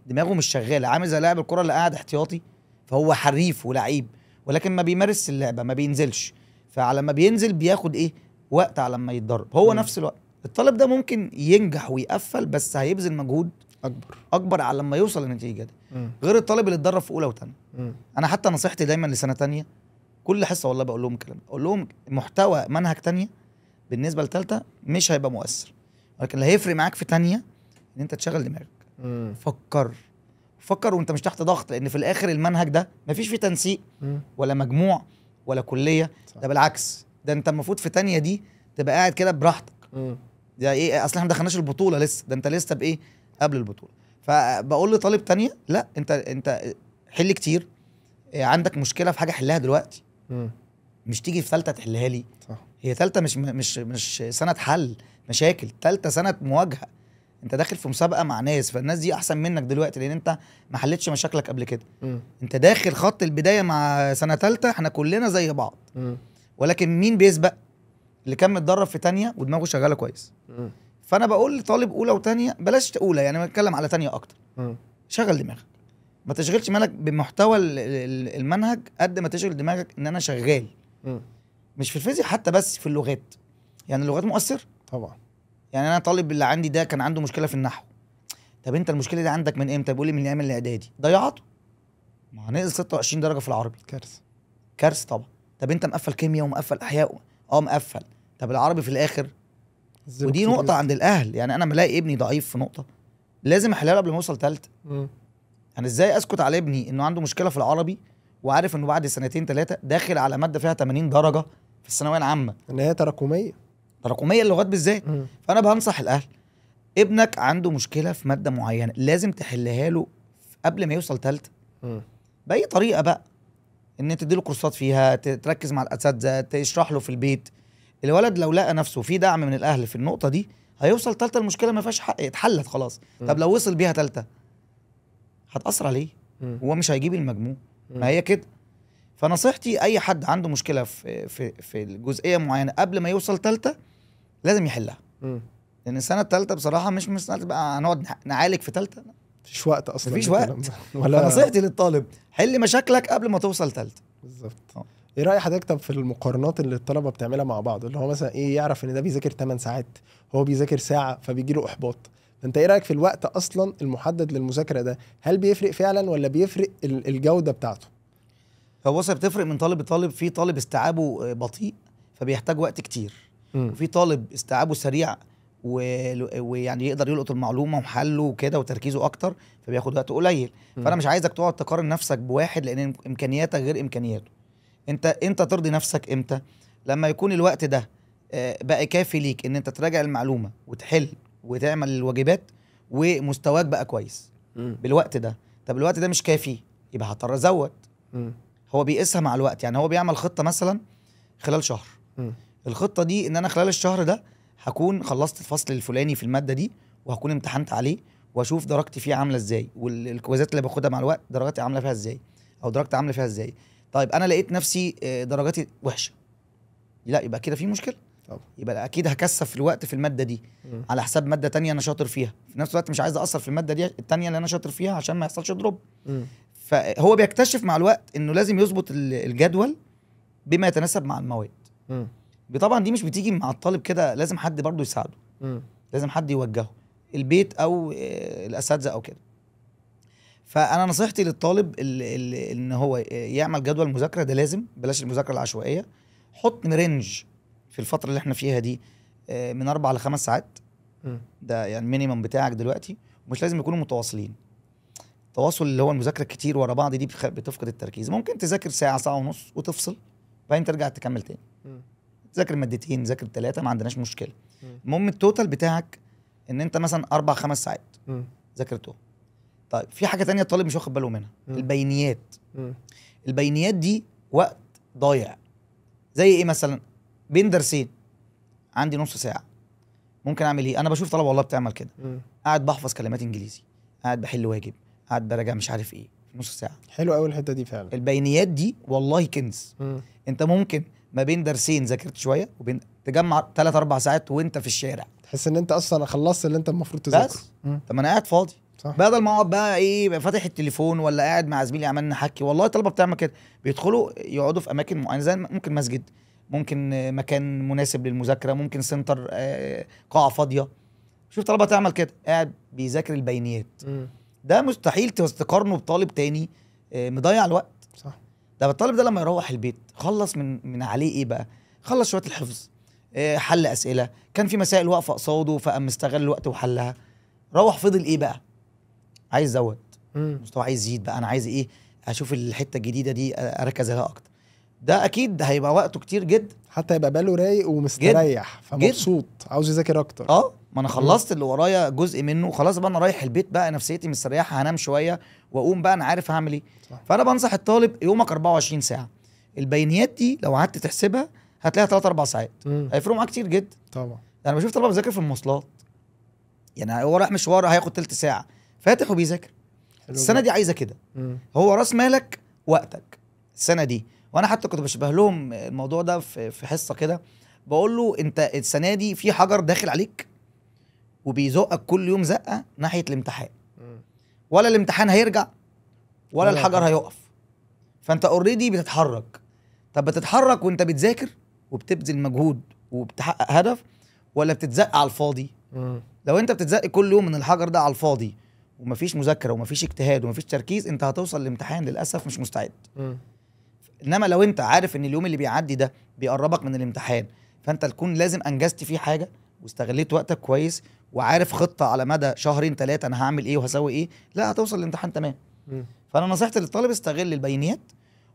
دماغه مش شغالة، عامل زي لاعب الكره اللي قاعد احتياطي، فهو حريف ولعيب ولكن ما بيمارس اللعبة، ما بينزلش، فعلى ما بينزل بياخد ايه وقت على ما يتدرب. هو نفس الوقت الطالب ده ممكن ينجح ويقفل، بس هيبذل مجهود اكبر على لما يوصل للنتيجة دي. غير الطالب اللي اتدرب في اولى وثانيه. انا حتى نصيحتي دايما لسنه ثانية، كل حصة والله بقول لهم الكلام، اقول لهم محتوى منهج ثانية بالنسبة لثالثه مش هيبقى مؤثر، ولكن اللي هيفرق معاك في ثانية ان انت تشغل دماغك. فكر فكر وانت مش تحت ضغط، لان في الاخر المنهج ده مفيش فيه تنسيق ولا مجموع ولا كليه. ده بالعكس، ده انت المفروض في تانية دي تبقى قاعد كده براحتك. ده ايه اصل احنا ما دخلناش البطولة لسه، ده انت لسه بايه قبل البطولة. فبقول لطالب تانية لا، انت حل كتير، عندك مشكلة في حاجة حلها دلوقتي، مش تيجي في ثالثة تحلها لي. صح. هي ثالثة مش مش مش سنة حل مشاكل، ثالثة سنة مواجهة. انت داخل في مسابقة مع ناس، فالناس دي احسن منك دلوقتي لان انت ما حلتش مشاكلك قبل كده. انت داخل خط البداية مع سنة ثالثة، احنا كلنا زي بعض. ولكن مين بيسبق؟ اللي كان متدرب في تانية ودماغه شغالة كويس. فانا بقول لطالب اولى وتانية، بلاش اولى يعني، بتكلم على تانية اكتر. شغل دماغك، ما تشغلش بالك بمحتوى المنهج قد ما تشغل دماغك ان انا شغال. مش في الفيزياء حتى، بس في اللغات. يعني اللغات مؤثر طبعا. يعني انا طالب اللي عندي ده كان عنده مشكلة في النحو. طب انت المشكلة دي عندك من امتى؟ بيقول لي من ايام الاعدادي. ضيعته، ما هنقص 26 درجه في العربي. كارثة، كارثة طبعا. طب انت مقفل كيمياء ومقفل احياء؟ مقفل. طب العربي في الاخر؟ ودي نقطة عند الاهل. يعني انا ملاقي ابني ضعيف في نقطة لازم احلها قبل ما اوصل ثالثة. يعني ازاي اسكت على ابني انه عنده مشكلة في العربي وعارف انه بعد سنتين ثلاثة داخل على مادة فيها 80 درجه في الثانوية العامة، ان هي تراكمية، تراكمية اللغات بالذات. فانا بنصح الاهل، ابنك عنده مشكلة في مادة معينة لازم تحلها له قبل ما يوصل ثالثة باي طريقه بقى، ان انت تديله كورسات فيها، تركز مع الاساتذة، تشرح له في البيت. الولد لو لقى نفسه في دعم من الاهل في النقطة دي هيوصل ثالثة المشكلة ما فيهاش حق، اتحلت خلاص. طب لو وصل بيها ثالثة هتاثر عليه، هو مش هيجيب المجموع. ما هي كده. فنصيحتي اي حد عنده مشكلة في في في جزئية معينة قبل ما يوصل ثالثة لازم يحلها. لان السنة الثالثة بصراحة مش سنة بقى هنقعد نعالج في ثالثة، مفيش وقت اصلا، مفيش وقت. ولا فنصيحتي للطالب حل مشاكلك قبل ما توصل ثالثة. بالظبط. ايه راي حضرتك طب في المقارنات اللي الطلبة بتعملها مع بعض، اللي هو مثلا ايه، يعرف ان ده بيذاكر 8 ساعات هو بيذاكر ساعة فبيجي له احباط. انت ايه رايك في الوقت اصلا المحدد للمذاكره ده؟ هل بيفرق فعلا ولا بيفرق الجودة بتاعته؟ هو بص، بتفرق من طالب لطالب. في طالب استيعابه بطيء فبيحتاج وقت كتير، وفي طالب استيعابه سريع ويعني يقدر يلقط المعلومة وحله وكده وتركيزه اكتر فبياخد وقت قليل. فانا مش عايزك تقعد تقارن نفسك بواحد لان امكانياتك غير امكانياته. انت ترضي نفسك امتى؟ لما يكون الوقت ده بقى كافي ليك ان انت تراجع المعلومة وتحل وتعمل الواجبات ومستواك بقى كويس بالوقت ده. طب الوقت ده مش كافي، يبقى هضطر ازود. هو بيقيسها مع الوقت. يعني هو بيعمل خطه مثلا خلال شهر. الخطة دي ان انا خلال الشهر ده هكون خلصت الفصل الفلاني في المادة دي، وهكون امتحنت عليه، واشوف درجتي فيه عامله ازاي، والكويزات اللي باخدها مع الوقت درجاتي عامله فيها ازاي، او درجتي عامله فيها ازاي. طيب انا لقيت نفسي درجاتي وحشة، لا يبقى كده في مشكلة. طب يبقى اكيد هكثف الوقت في المادة دي على حساب مادة تانية انا شاطر فيها. في نفس الوقت مش عايز اقصر في المادة دي التانية اللي انا شاطر فيها عشان ما يحصلش drop. فهو بيكتشف مع الوقت انه لازم يظبط الجدول بما يتناسب مع المواد. طبعا دي مش بتيجي مع الطالب كده، لازم حد برضه يساعده، لازم حد يوجهه، البيت او الاساتذة او كده. فانا نصيحتي للطالب ان هو يعمل جدول مذاكرة، ده لازم، بلاش المذاكرة العشوائية. حط range في الفترة اللي احنا فيها دي من 4 ل 5 ساعات، ده يعني minimum بتاعك دلوقتي، ومش لازم يكونوا متواصلين. التواصل اللي هو المذاكرة كتير ورا بعض دي بتفقد التركيز. ممكن تذاكر ساعة، ساعة ونص وتفصل، بعدين ترجع تكمل تاني. تذاكر مادتين، تذاكر 3، ما عندناش مشكلة. المهم ال total بتاعك ان انت مثلا 4 5 ساعات ذاكرتهم. طيب في حاجة تانية الطالب مش واخد باله منها، البينيات. البينيات دي وقت ضايع. زي ايه مثلا؟ بين درسين عندي نص ساعة، ممكن اعمل ايه؟ انا بشوف طلبه والله بتعمل كده، قاعد بحفظ كلمات انجليزي، قاعد بحل واجب، قاعد براجع مش عارف ايه في نص ساعة. حلو قوي الحتة دي فعلا. البينيات دي والله كنز. انت ممكن ما بين درسين ذاكرت شوية وبين تجمع 3 4 ساعات وانت في الشارع، تحس ان انت اصلا خلصت اللي انت المفروض تذاكره بس. طب ما انا قاعد فاضي، صح. بدل ما اقعد بقى ايه فاتح التليفون ولا قاعد مع زميلي عمال نحكي. والله الطلبة بتعمل كده، بيدخلوا يقعدوا في اماكن معينة، زي ممكن مسجد، ممكن مكان مناسب للمذاكره، ممكن center، قاعة فاضية. شوف طلبه تعمل كده، قاعد بيذاكر البينيات. ده مستحيل تقارنه بطالب تاني مضيع الوقت. صح. ده الطالب ده لما يروح البيت خلص من عليه ايه بقى؟ خلص شوية الحفظ، حل اسئلة، كان في مسائل واقفة قصاده فقام مستغل الوقت وحلها. روح فضل ايه بقى؟ عايز ازود مستوى، عايز يزيد بقى، انا عايز ايه؟ اشوف الحتة الجديدة دي اركز عليها اكتر. ده اكيد هيبقى وقته كتير جدا، حتى يبقى باله رايق ومستريح، فمبسوط عاوز يذاكر اكتر. ما انا خلصت اللي ورايا جزء منه، خلاص بقى انا رايح البيت بقى نفسيتي مستريحه، هنام شوية واقوم بقى انا عارف هعمل ايه. فانا بنصح الطالب يومك 24 ساعة، البينيات دي لو قعدت تحسبها هتلاقيها 3 4 ساعات، هيفرقوا معاك كتير جدا. طبعا. انا بشوف طلبه بيذاكر في المواصلات، يعني هو رايح مشوار هياخد تلت ساعة فاتح وبيذاكر. السنة دي عايزه كده. هو راس مالك وقتك السنة دي. وانا حتى كنت بشبه لهم الموضوع ده في حصة كده، بقول له انت السنة دي في حجر داخل عليك وبيزقك كل يوم زقه ناحية الامتحان، ولا الامتحان هيرجع ولا الحجر هيقف، فانت already بتتحرك. طب بتتحرك وانت بتذاكر وبتبذل مجهود وبتحقق هدف، ولا بتتزق على الفاضي؟ لو انت بتتزق كل يوم من الحجر ده على الفاضي ومفيش مذاكرة ومفيش اجتهاد ومفيش تركيز، انت هتوصل للامتحان للاسف مش مستعد. انما لو انت عارف ان اليوم اللي بيعدي ده بيقربك من الامتحان، فانت تكون لازم انجزت فيه حاجة واستغليت وقتك كويس وعارف خطه على مدى شهرين 3 انا هعمل ايه وهسوي ايه، لا هتوصل للامتحان تمام. فانا نصيحتي للطالب استغل البينيات،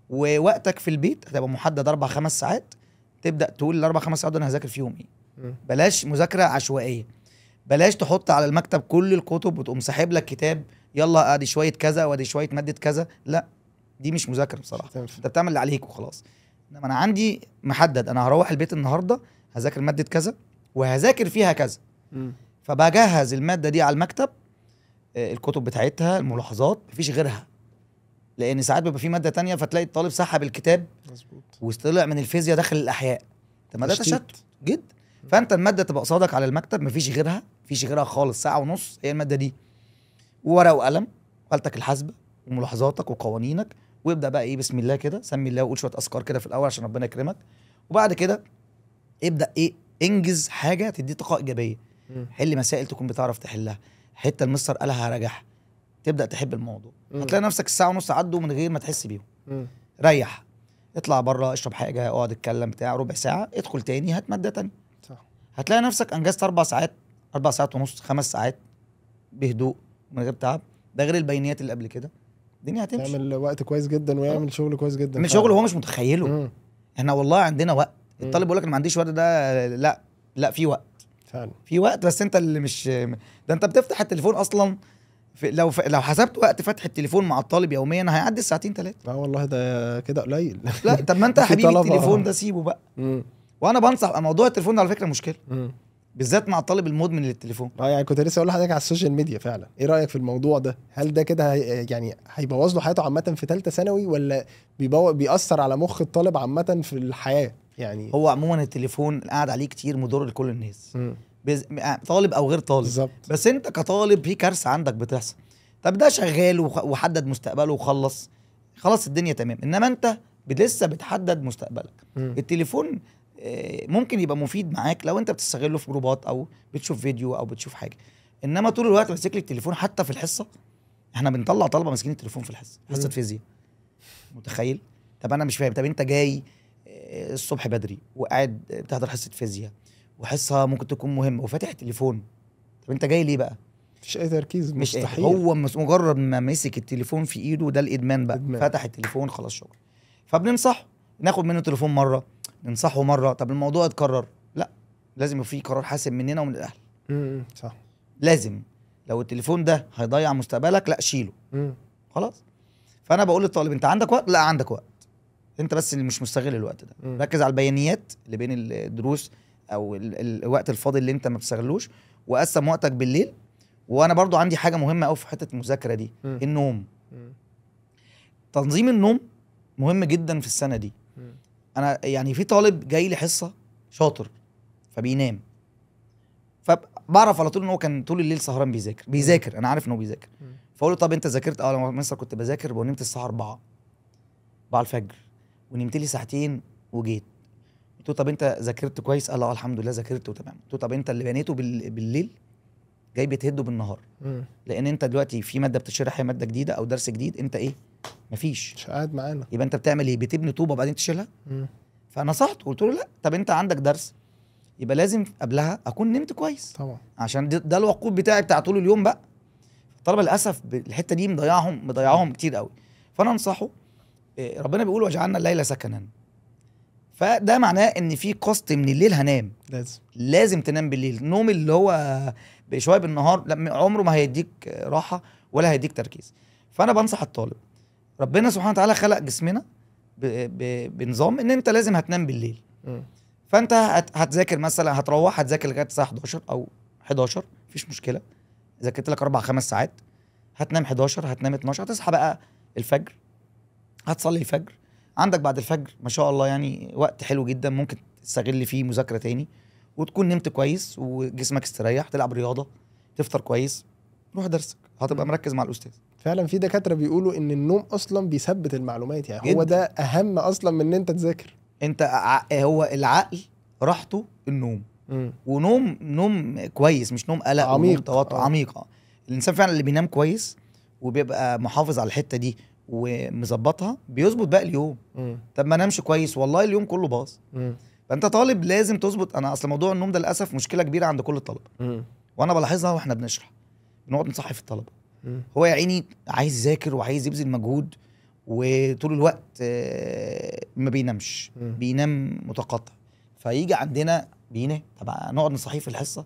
ووقتك في البيت هتبقى محدد 4 5 ساعات، تبدا تقول ال4 5 ساعات انا هذاكر فيهم ايه. بلاش مذاكرة عشوائية، بلاش تحط على المكتب كل الكتب وتقوم ساحب لك كتاب يلا ادي شوية كذا وادي شوية مادة كذا، لا دي مش مذاكرة بصراحة، انت بتعمل اللي عليك وخلاص. انما انا عندي محدد، انا هروح البيت النهارده هذاكر مادة كذا وهذاكر فيها كذا. فبجهز المادة دي على المكتب، الكتب بتاعتها، الملاحظات، مفيش غيرها. لان ساعات بيبقى في مادة تانية فتلاقي الطالب سحب الكتاب وطلع من الفيزياء داخل الاحياء، طب ما ده تشتت جدا. فانت المادة تبقى قصادك على المكتب، مفيش غيرها، مفيش غيرها خالص، ساعة ونص هي المادة دي، وورقة وقلم وآلتك الحاسبة وملاحظاتك وقوانينك، وابدا بقى ايه بسم الله كده، سمي الله وقول شوية اذكار كده في الاول عشان ربنا يكرمك، وبعد كده ابدا ايه انجز حاجة تدي طاقة ايجابية، حل مسائل تكون بتعرف تحلها، حتة المستر قالها هراجعها، تبدا تحب الموضوع. هتلاقي نفسك الساعة ونص عدوا من غير ما تحس بيهم. ريح، اطلع بره، اشرب حاجة، اقعد اتكلم بتاع ربع ساعة، ادخل تاني هات مادة تانية. صح. هتلاقي نفسك انجزت 4 ساعات، 4 ساعات ونص، 5 ساعات بهدوء من غير تعب، ده غير البينيات اللي قبل كده. الدنيا هتمشي، يعمل وقت كويس جدا ويعمل شغل كويس جدا، من شغل هو مش متخيله. احنا والله عندنا وقت. الطالب بيقول لك انا ما عنديش وقت، ده لا لا، في وقت فعلا، في وقت، بس انت اللي مش ده. انت بتفتح التليفون اصلا في لو حسبت وقت فتح التليفون مع الطالب يوميا هيعدي ساعتين 3. لا والله ده كده قليل. لا طب ما انت يا حبيبي التليفون ده سيبه بقى. وانا بنصح موضوع التليفون ده على فكرة مشكلة، بالذات مع الطالب المدمن للتليفون. يعني كنت لسه اقول لحضرتك على ال social media فعلا، ايه رايك في الموضوع ده؟ هل ده كده يعني هيبوظ له حياته عامة في ثالثة ثانوي، ولا بيأثر على مخ الطالب عامة في الحياة؟ يعني هو عموما التليفون قاعد عليه كتير مضر لكل الناس، طالب او غير طالب. بالظبط. بس انت كطالب في كارثة عندك بتحصل. طب ده شغال وحدد مستقبله وخلص، خلاص الدنيا تمام، انما انت لسه بتحدد مستقبلك. التليفون ممكن يبقى مفيد معاك لو انت بتستغله في جروبات او بتشوف فيديو او بتشوف حاجة، انما طول الوقت ماسك لك التليفون. حتى في الحصة احنا بنطلع طلبه ماسكين التليفون في الحصة، حصة فيزياء، متخيل؟ طب انا مش فاهم، طب انت جاي الصبح بدري وقاعد بتحضر حصة فيزياء وحصه ممكن تكون مهمة وفاتح التليفون، طب انت جاي ليه بقى؟ مفيش اي تركيز، مستحيل. هو مجرد ما مسك التليفون في ايده ده الادمان بقى. إدمان. فتح التليفون خلاص شكرا. فبننصحه، ناخد منه تليفون مرة، ننصحه مرة، طب الموضوع اتكرر، لا لازم يبقى في قرار حاسم مننا ومن الاهل. صح. لازم، لو التليفون ده هيضيع مستقبلك لا شيله. خلاص. فانا بقول للطالب انت عندك وقت؟ لا عندك وقت، انت بس اللي مش مستغل الوقت ده. ركز على البيانيات اللي بين الدروس او الوقت الفاضي اللي انت ما بتستغلوش، وقسم وقتك بالليل. وانا برضو عندي حاجة مهمة قوي في حتة المذاكرة دي، النوم. تنظيم النوم مهم جدا في السنة دي. انا يعني في طالب جاي لي حصة شاطر فبينام، فبعرف على طول ان هو كان طول الليل سهران بيذاكر، انا عارف ان هو بيذاكر. فاقول له طب انت ذاكرت؟ اه مثلا كنت بذاكر ونمت الساعة 4 بعد الفجر ونمت لي ساعتين وجيت. قلت له طب انت ذاكرت كويس؟ قال اه الحمد لله ذاكرت وتمام. قلت له طب انت اللي بنيته بالليل جاي بتهده بالنهار. لان انت دلوقتي في مادة بتشرح، هي مادة جديدة او درس جديد، انت ايه؟ مفيش، مش قاعد معانا. يبقى انت بتعمل ايه؟ بتبني طوبة بعدين تشيلها. فنصحته قلت له لا، طب انت عندك درس يبقى لازم قبلها اكون نمت كويس طبعا، عشان ده الوقود بتاعي بتاع طول اليوم بقى. الطلبة للاسف الحتة دي مضيعهم كتير قوي. فانا انصحه، ربنا بيقول وجعلنا الليل سكنا، فده معناه ان في قسط من الليل هنام. لازم تنام بالليل. النوم اللي هو شوية بالنهار لا، عمره ما هيديك راحة ولا هيديك تركيز. فانا بنصح الطالب، ربنا سبحانه وتعالى خلق جسمنا بنظام ان انت لازم هتنام بالليل. فانت هتذاكر مثلا، هتروح هتذاكر لغاية الساعة 11 او 11، مفيش مشكلة، ذاكرت لك 4-5 ساعات، هتنام 11، هتنام 12، هتصحى بقى الفجر، هتصلي الفجر. عندك بعد الفجر ما شاء الله يعني وقت حلو جدا ممكن تستغل فيه مذاكرة تاني، وتكون نمت كويس وجسمك استريح، تلعب رياضة، تفطر كويس، روح درسك، هتبقى مركز مع الاستاذ. فعلا في دكاترة بيقولوا ان النوم اصلا بيثبت المعلومات، يعني هو ده اهم اصلا من ان انت تذاكر. انت هو العقل راحته النوم. ونوم نوم كويس، مش نوم قلق، عميق، توتر، عميق. الانسان فعلا اللي بينام كويس وبيبقى محافظ على الحتة دي ومظبطها بيظبط باقي اليوم. طب ما نامش كويس، والله اليوم كله باظ. فانت طالب لازم تظبط. انا اصل موضوع النوم ده للاسف مشكلة كبيرة عند كل الطلبة، وانا بلاحظها واحنا بنشرح، بنقعد نصحي في الطلبة. هو يا عيني عايز يذاكر وعايز يبذل مجهود، وطول الوقت ما بينامش، بينام متقطع، فيجي عندنا بينام. طب نقعد نصحيه في الحصة،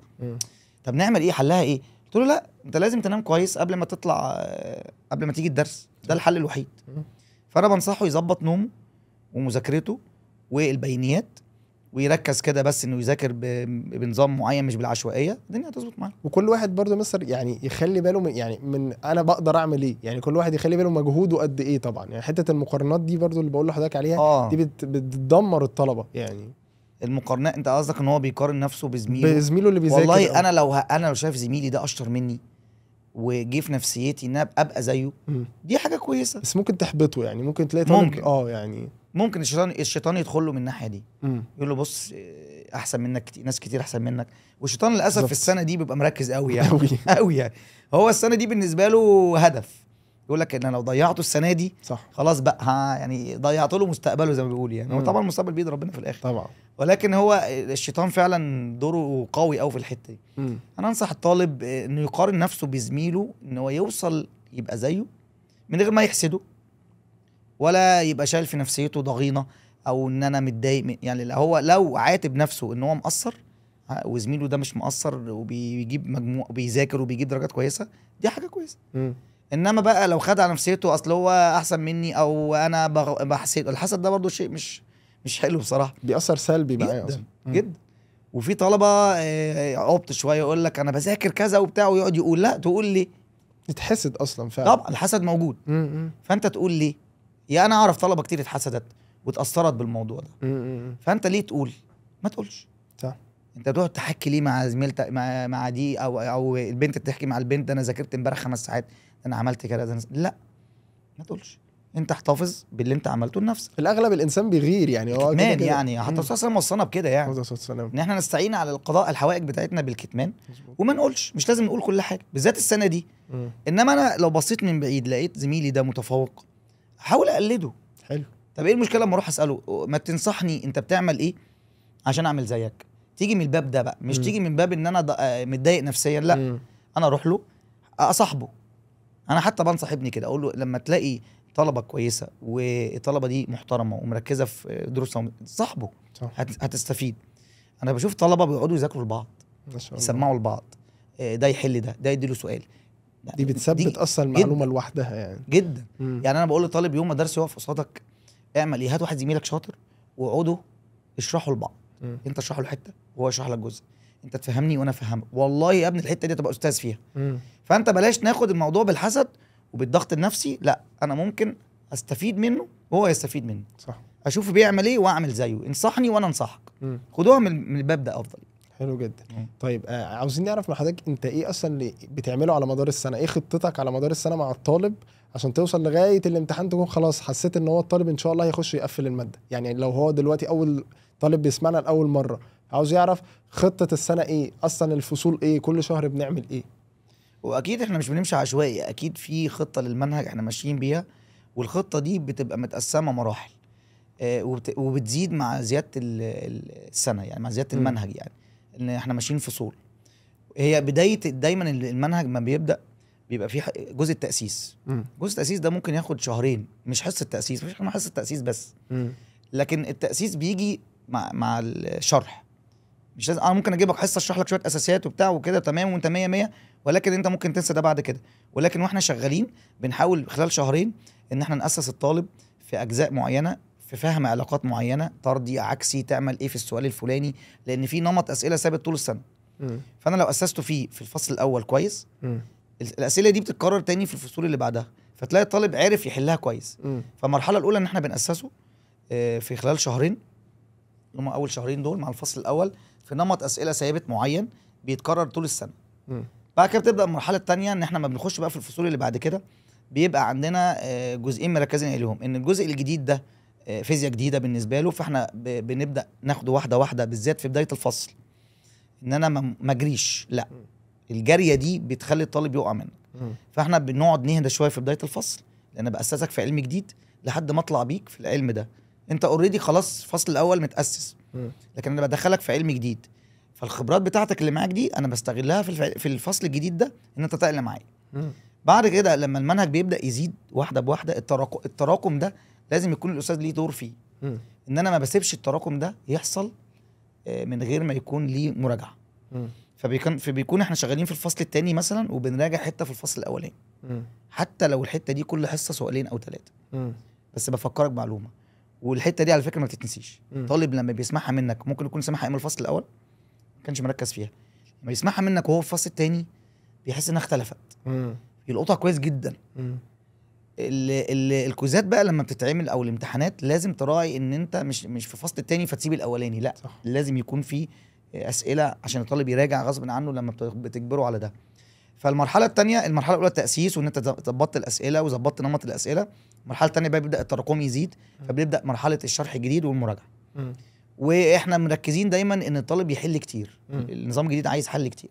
طب نعمل ايه؟ حلها ايه؟ قلت له لا، انت لازم تنام كويس قبل ما تطلع، قبل ما تيجي الدرس، ده الحل الوحيد. فانا بنصحه يظبط نومه ومذاكرته والبينيات، ويركز كده بس انه يذاكر بنظام معين مش بالعشوائيه، الدنيا هتظبط معاه. وكل واحد برضه مستر يعني يخلي باله من، يعني من انا بقدر اعمل ايه، يعني كل واحد يخلي باله مجهوده قد ايه طبعا. يعني حتة المقارنات دي برضه اللي بقول لحضرتك عليها، دي بتدمر الطلبة. يعني المقارنات، انت قصدك ان هو بيقارن نفسه بزميله اللي بيذاكر. والله انا لو انا لو شايف زميلي ده اشطر مني وجه في نفسيتي ان انا ابقى زيه، دي حاجة كويسة، بس ممكن تحبطه. يعني ممكن تلاقي طالب ممكن يعني ممكن الشيطان يدخل له من الناحية دي، يقول له بص احسن منك كتير، ناس كتير احسن منك. والشيطان للاسف في السنة دي بيبقى مركز قوي يعني قوي يعني. هو السنة دي بالنسبة له هدف، يقول لك ان انا لو ضيعته السنة دي صح، خلاص بقى، يعني ضيعت له مستقبله زي ما بيقول يعني. هو طبعا المستقبل بيد ربنا في الاخر طبعا، ولكن هو الشيطان فعلا دوره قوي قوي في الحتة دي. انا انصح الطالب انه يقارن نفسه بزميله، ان هو يوصل يبقى زيه من غير ما يحسده ولا يبقى شايل في نفسيته ضغينه او ان انا متضايق. يعني هو لو عاتب نفسه ان هو مقصر وزميله ده مش مقصر وبيجيب مجموع وبيذاكر وبيجيب درجات كويسة، دي حاجة كويسة. انما بقى لو خد على نفسيته اصل هو احسن مني او انا بحسد، الحسد ده برضو شيء مش حلو بصراحة، بيأثر سلبي معايا جدا جدا. وفي طلبه عبط شوية يقول لك انا بذاكر كذا وبتاع، ويقعد يقول لا، تقول لي يتحسد اصلا فعلا. طبعا الحسد موجود. فانت تقول لي يا انا اعرف طلبه كتير اتحسدت واتأثرت بالموضوع ده. فانت ليه تقول؟ ما تقولش. صح. انت بتقعد تحكي ليه مع زميلتك، مع دي او البنت بتحكي مع البنت، ده انا ذاكرت امبارح 5 ساعات، ده انا عملت كده، ده أنا... لا ما تقولش. انت احتفظ باللي انت عملته لنفسك. الاغلب الانسان بيغير يعني، هو كمان يعني حتى الرسول صلى الله عليه وسلم وصانا بكده، يعني ان احنا نستعين على القضاء الحوائج بتاعتنا بالكتمان، وما نقولش، مش لازم نقول كل حاجة بالذات السنة دي. انما انا لو بصيت من بعيد لقيت زميلي ده متفوق، احاول اقلده. حلو. طب ايه المشكلة لما اروح اساله ما تنصحني انت بتعمل ايه عشان اعمل زيك؟ تيجي من الباب ده بقى، مش تيجي من باب ان انا متضايق نفسيا، لا. انا اروح له اصاحبه. انا حتى بنصح ابني كده، اقول له لما تلاقي طلبه كويسة والطلبة دي محترمه ومركزه في دروسها، صاحبه، هتستفيد. انا بشوف طلبه بيقعدوا يذاكروا لبعض، يسمعوا لبعض، ده يحل ده، ده يديله سؤال. دي بتثبت اصلا المعلومة لوحدها يعني جدا. يعني انا بقول لطالب يوم ما درس يقف قصادك اعمل ايه؟ هات واحد زميلك شاطر واقعدوا اشرحوا لبعض. انت اشرح له حتة وهو يشرح لك جزء، انت تفهمني وانا افهمك. والله يا ابني الحتة دي تبقى استاذ فيها. فانت بلاش ناخد الموضوع بالحسد وبالضغط النفسي، لا، انا ممكن استفيد منه وهو يستفيد مني. صح. اشوف بيعمل ايه واعمل زيه، انصحني وانا انصحك. خدوها من الباب ده افضل. حلو جدا. طيب عاوزين نعرف من حضرتك انت ايه اصلا اللي بتعمله على مدار السنة، ايه خطتك على مدار السنة مع الطالب عشان توصل لغاية الامتحان تكون خلاص حسيت ان هو الطالب ان شاء الله هيخش يقفل المادة؟ يعني لو هو دلوقتي اول طالب بيسمعنا لاول مرة عاوز يعرف خطه السنة ايه اصلا، الفصول ايه، كل شهر بنعمل ايه. واكيد احنا مش بنمشي عشوائي، اكيد في خطه للمنهج احنا ماشيين بيها، والخطه دي بتبقى متقسمه مراحل، وبتزيد مع زيادة السنة، يعني مع زيادة المنهج، يعني ان احنا ماشيين فصول. هي بداية دايما المنهج ما بيبدا بيبقى فيه جزء التاسيس. جزء التاسيس ده ممكن ياخد شهرين، مش حصة تاسيس، مفيش حصة تاسيس بس. لكن التاسيس بيجي مع الشرح. مش لازم، انا ممكن اجيبك حصة اشرح لك شوية اساسيات وبتاع وكده تمام وانت 100 100، ولكن انت ممكن تنسى ده بعد كده. ولكن واحنا شغالين بنحاول خلال شهرين ان احنا ناسس الطالب في اجزاء معينة، في فهم علاقات معينة، طردي عكسي، تعمل ايه في السؤال الفلاني، لان في نمط اسئلة ثابت طول السنة. فانا لو اسسته فيه في الفصل الاول كويس، الاسئلة دي بتتكرر تاني في الفصول اللي بعدها، فتلاقي الطالب عرف يحلها كويس. فالمرحله الاولى ان احنا بنأسسه في خلال شهرين، هم اول شهرين دول مع الفصل الاول، في نمط اسئلة ثابت معين بيتكرر طول السنة. بعد كده بتبدا المرحلة الثانية، ان احنا ما بنخش بقى في الفصول اللي بعد كده، بيبقى عندنا جزئين مركزين عليهم، ان الجزء الجديد ده فيزياء جديدة بالنسبة له، فاحنا بنبدا ناخده واحدة واحدة، بالذات في بداية الفصل، ان انا ما اجريش، لا الجارية دي بتخلي الطالب يقع منك. فاحنا بنقعد نهدى شوية في بداية الفصل، لان باسسك في علم جديد لحد ما اطلع بيك في العلم ده. انت already خلاص الفصل الاول متاسس، لكن انا بدخلك في علم جديد، فالخبرات بتاعتك اللي معاك دي انا بستغلها في الفصل الجديد ده، ان انت تقل معايا. بعد كده لما المنهج بيبدا يزيد واحدة بواحدة، التراكم ده لازم يكون الاستاذ ليه دور فيه، ان انا ما بسيبش التراكم ده يحصل من غير ما يكون ليه مراجعه. فبيكون احنا شغالين في الفصل الثاني مثلا، وبنراجع حتة في الفصل الاولاني، حتى لو الحتة دي كل حصة سؤالين او 3، بس بفكرك معلومة. والحتة دي على فكرة ما بتتنسيش. طالب لما بيسمعها منك، ممكن يكون سمعها ايام الفصل الاول ما كانش مركز فيها، لما يسمعها منك وهو في الفصل الثاني بيحس انها اختلفت، يلقطها كويس جدا. الكوزات بقى لما بتتعمل او الامتحانات، لازم تراعي ان انت مش في الفصل الثاني فتسيب الاولاني، لا صح. لازم يكون في اسئلة عشان الطالب يراجع غصب عنه لما بتجبره على ده. فالمرحله الثانية، المرحلة الاولى التاسيس، وان انت ظبطت الاسئلة وظبطت نمط الاسئلة. المرحلة الثانية بقى بيبدا التراكم يزيد، فبيبدا مرحلة الشرح الجديد والمراجعه. واحنا مركزين دايما ان الطالب يحل كتير. النظام الجديد عايز حل كتير.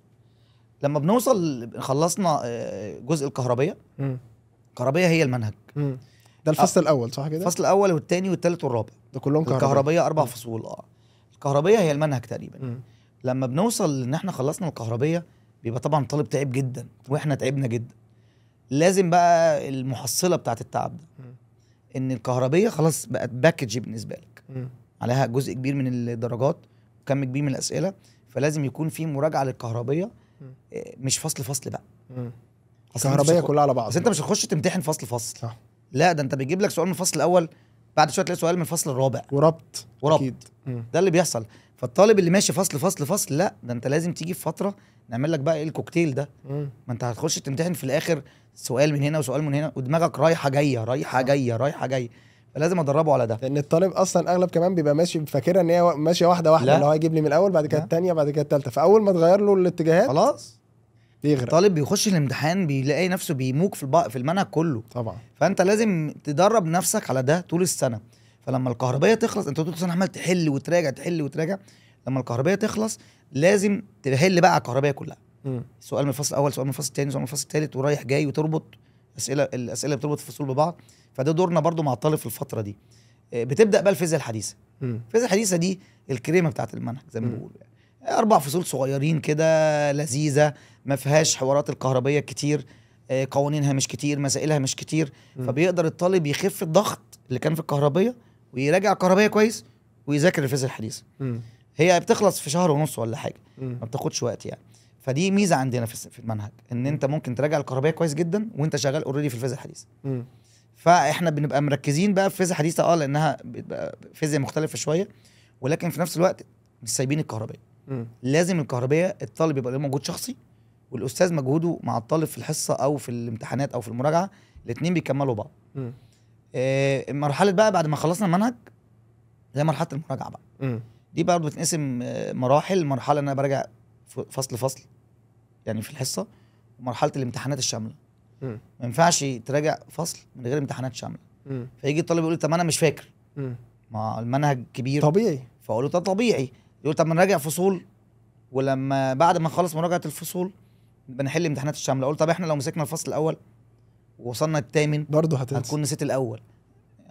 لما بنوصل خلصنا جزء الكهربيه، الكهربيه هي المنهج. ده الفصل الاول صح كده؟ الفصل الاول والثاني والثالث والرابع، ده كلهم كهربيه. الكهربيه 4 فصول. الكهربيه هي المنهج تقريبا. لما بنوصل ان احنا خلصنا الكهربيه، بيبقى طبعا الطالب تعب جدا، واحنا تعبنا جدا. لازم بقى المحصلة بتاعت التعب ده، ان الكهربيه خلاص بقت package بالنسبة لك، عليها جزء كبير من الدرجات وكم كبير من الاسئلة، فلازم يكون في مراجعه للكهربيه، مش فصل فصل بقى. الكهربيه كلها على بعض، بس انت مش هتخش تمتحن فصل فصل، صح. لا ده انت بيجيب لك سؤال من الفصل الاول، بعد شوية تلاقي سؤال من الفصل الرابع، وربط. ده اللي بيحصل. فالطالب اللي ماشي فصل فصل فصل، لا ده انت لازم تيجي في فترة نعمل لك بقى ايه الكوكتيل ده. ما انت هتخش تمتحن في الاخر سؤال من هنا وسؤال من هنا، ودماغك رايحة جاية رايحة جاية رايحة جاية، فلازم ادربه على ده. لان الطالب اصلا اغلب كمان بيبقى ماشي فاكرها ان هي ماشية واحدة واحدة، اللي هو هيجيب لي من الاول بعد كده الثانية بعد كده الثالثة، فاول ما تغير له الاتجاهات خلاص بيغرق. الطالب بيخش الامتحان بيلاقي نفسه بيموك في المنهج كله طبعا. فانت لازم تدرب نفسك على ده طول السنة. فلما الكهربيه تخلص، انت طول السنة عمال تحل وتراجع تحل وتراجع، لما الكهربيه تخلص لازم تحل بقى على الكهربيه كلها. سؤال من الفصل الاول، سؤال من الفصل الثاني، سؤال من الفصل الثالث، ورايح جاي، وتربط اسئلة، الاسئلة بتربط الفصول ببعض. فده دورنا برضو مع الطالب في الفترة دي. بتبدا بقى الفيزياء الحديثة. الفيزياء الحديثة دي الكريمة بتاعت المنهج زي ما بيقولوا، يعني 4 فصول صغيرين كده لذيذة، ما فيهاش حوارات الكهربيه كتير، قوانينها مش كتير، مسائلها مش كتير، فبيقدر الطالب يخف الضغط اللي كان في الكهربيه ويراجع الكهربيه كويس ويذاكر الفيزياء الحديثة. هي بتخلص في شهر ونص ولا حاجة، ما بتاخدش وقت يعني. فدي ميزة عندنا في المنهج، ان انت ممكن تراجع الكهربيه كويس جدا وانت شغال already في الفيزياء الحديثة. فاحنا بنبقى مركزين بقى في الفيزياء الحديثة، لانها بتبقى فيزياء مختلفة شوية، ولكن في نفس الوقت مش سايبين الكهربيه. لازم الكهربيه الطالب يبقى له مجهود شخصي، والاستاذ مجهوده مع الطالب في الحصة او في الامتحانات او في المراجعة، الاثنين بيكملوا بعض. مرحلة بقى بعد ما خلصنا المنهج، زي مرحلة المراجعة بقى. دي برضه بتنقسم مراحل. مرحلة ان انا براجع فصل فصل يعني في الحصة، ومرحلة الامتحانات الشاملة. ما ينفعش تراجع فصل من غير امتحانات شاملة. فيجي الطالب يقول لي طب انا مش فاكر، ما المنهج كبير طبيعي. فاقول له ده طبيعي. يقول طب ما نراجع فصول، ولما بعد ما نخلص مراجعه الفصول بنحل امتحانات الشاملة، اقول طب احنا لو مسكنا الفصل الاول ووصلنا الثامن برضه هتنسى، هتكون نسيت الاول،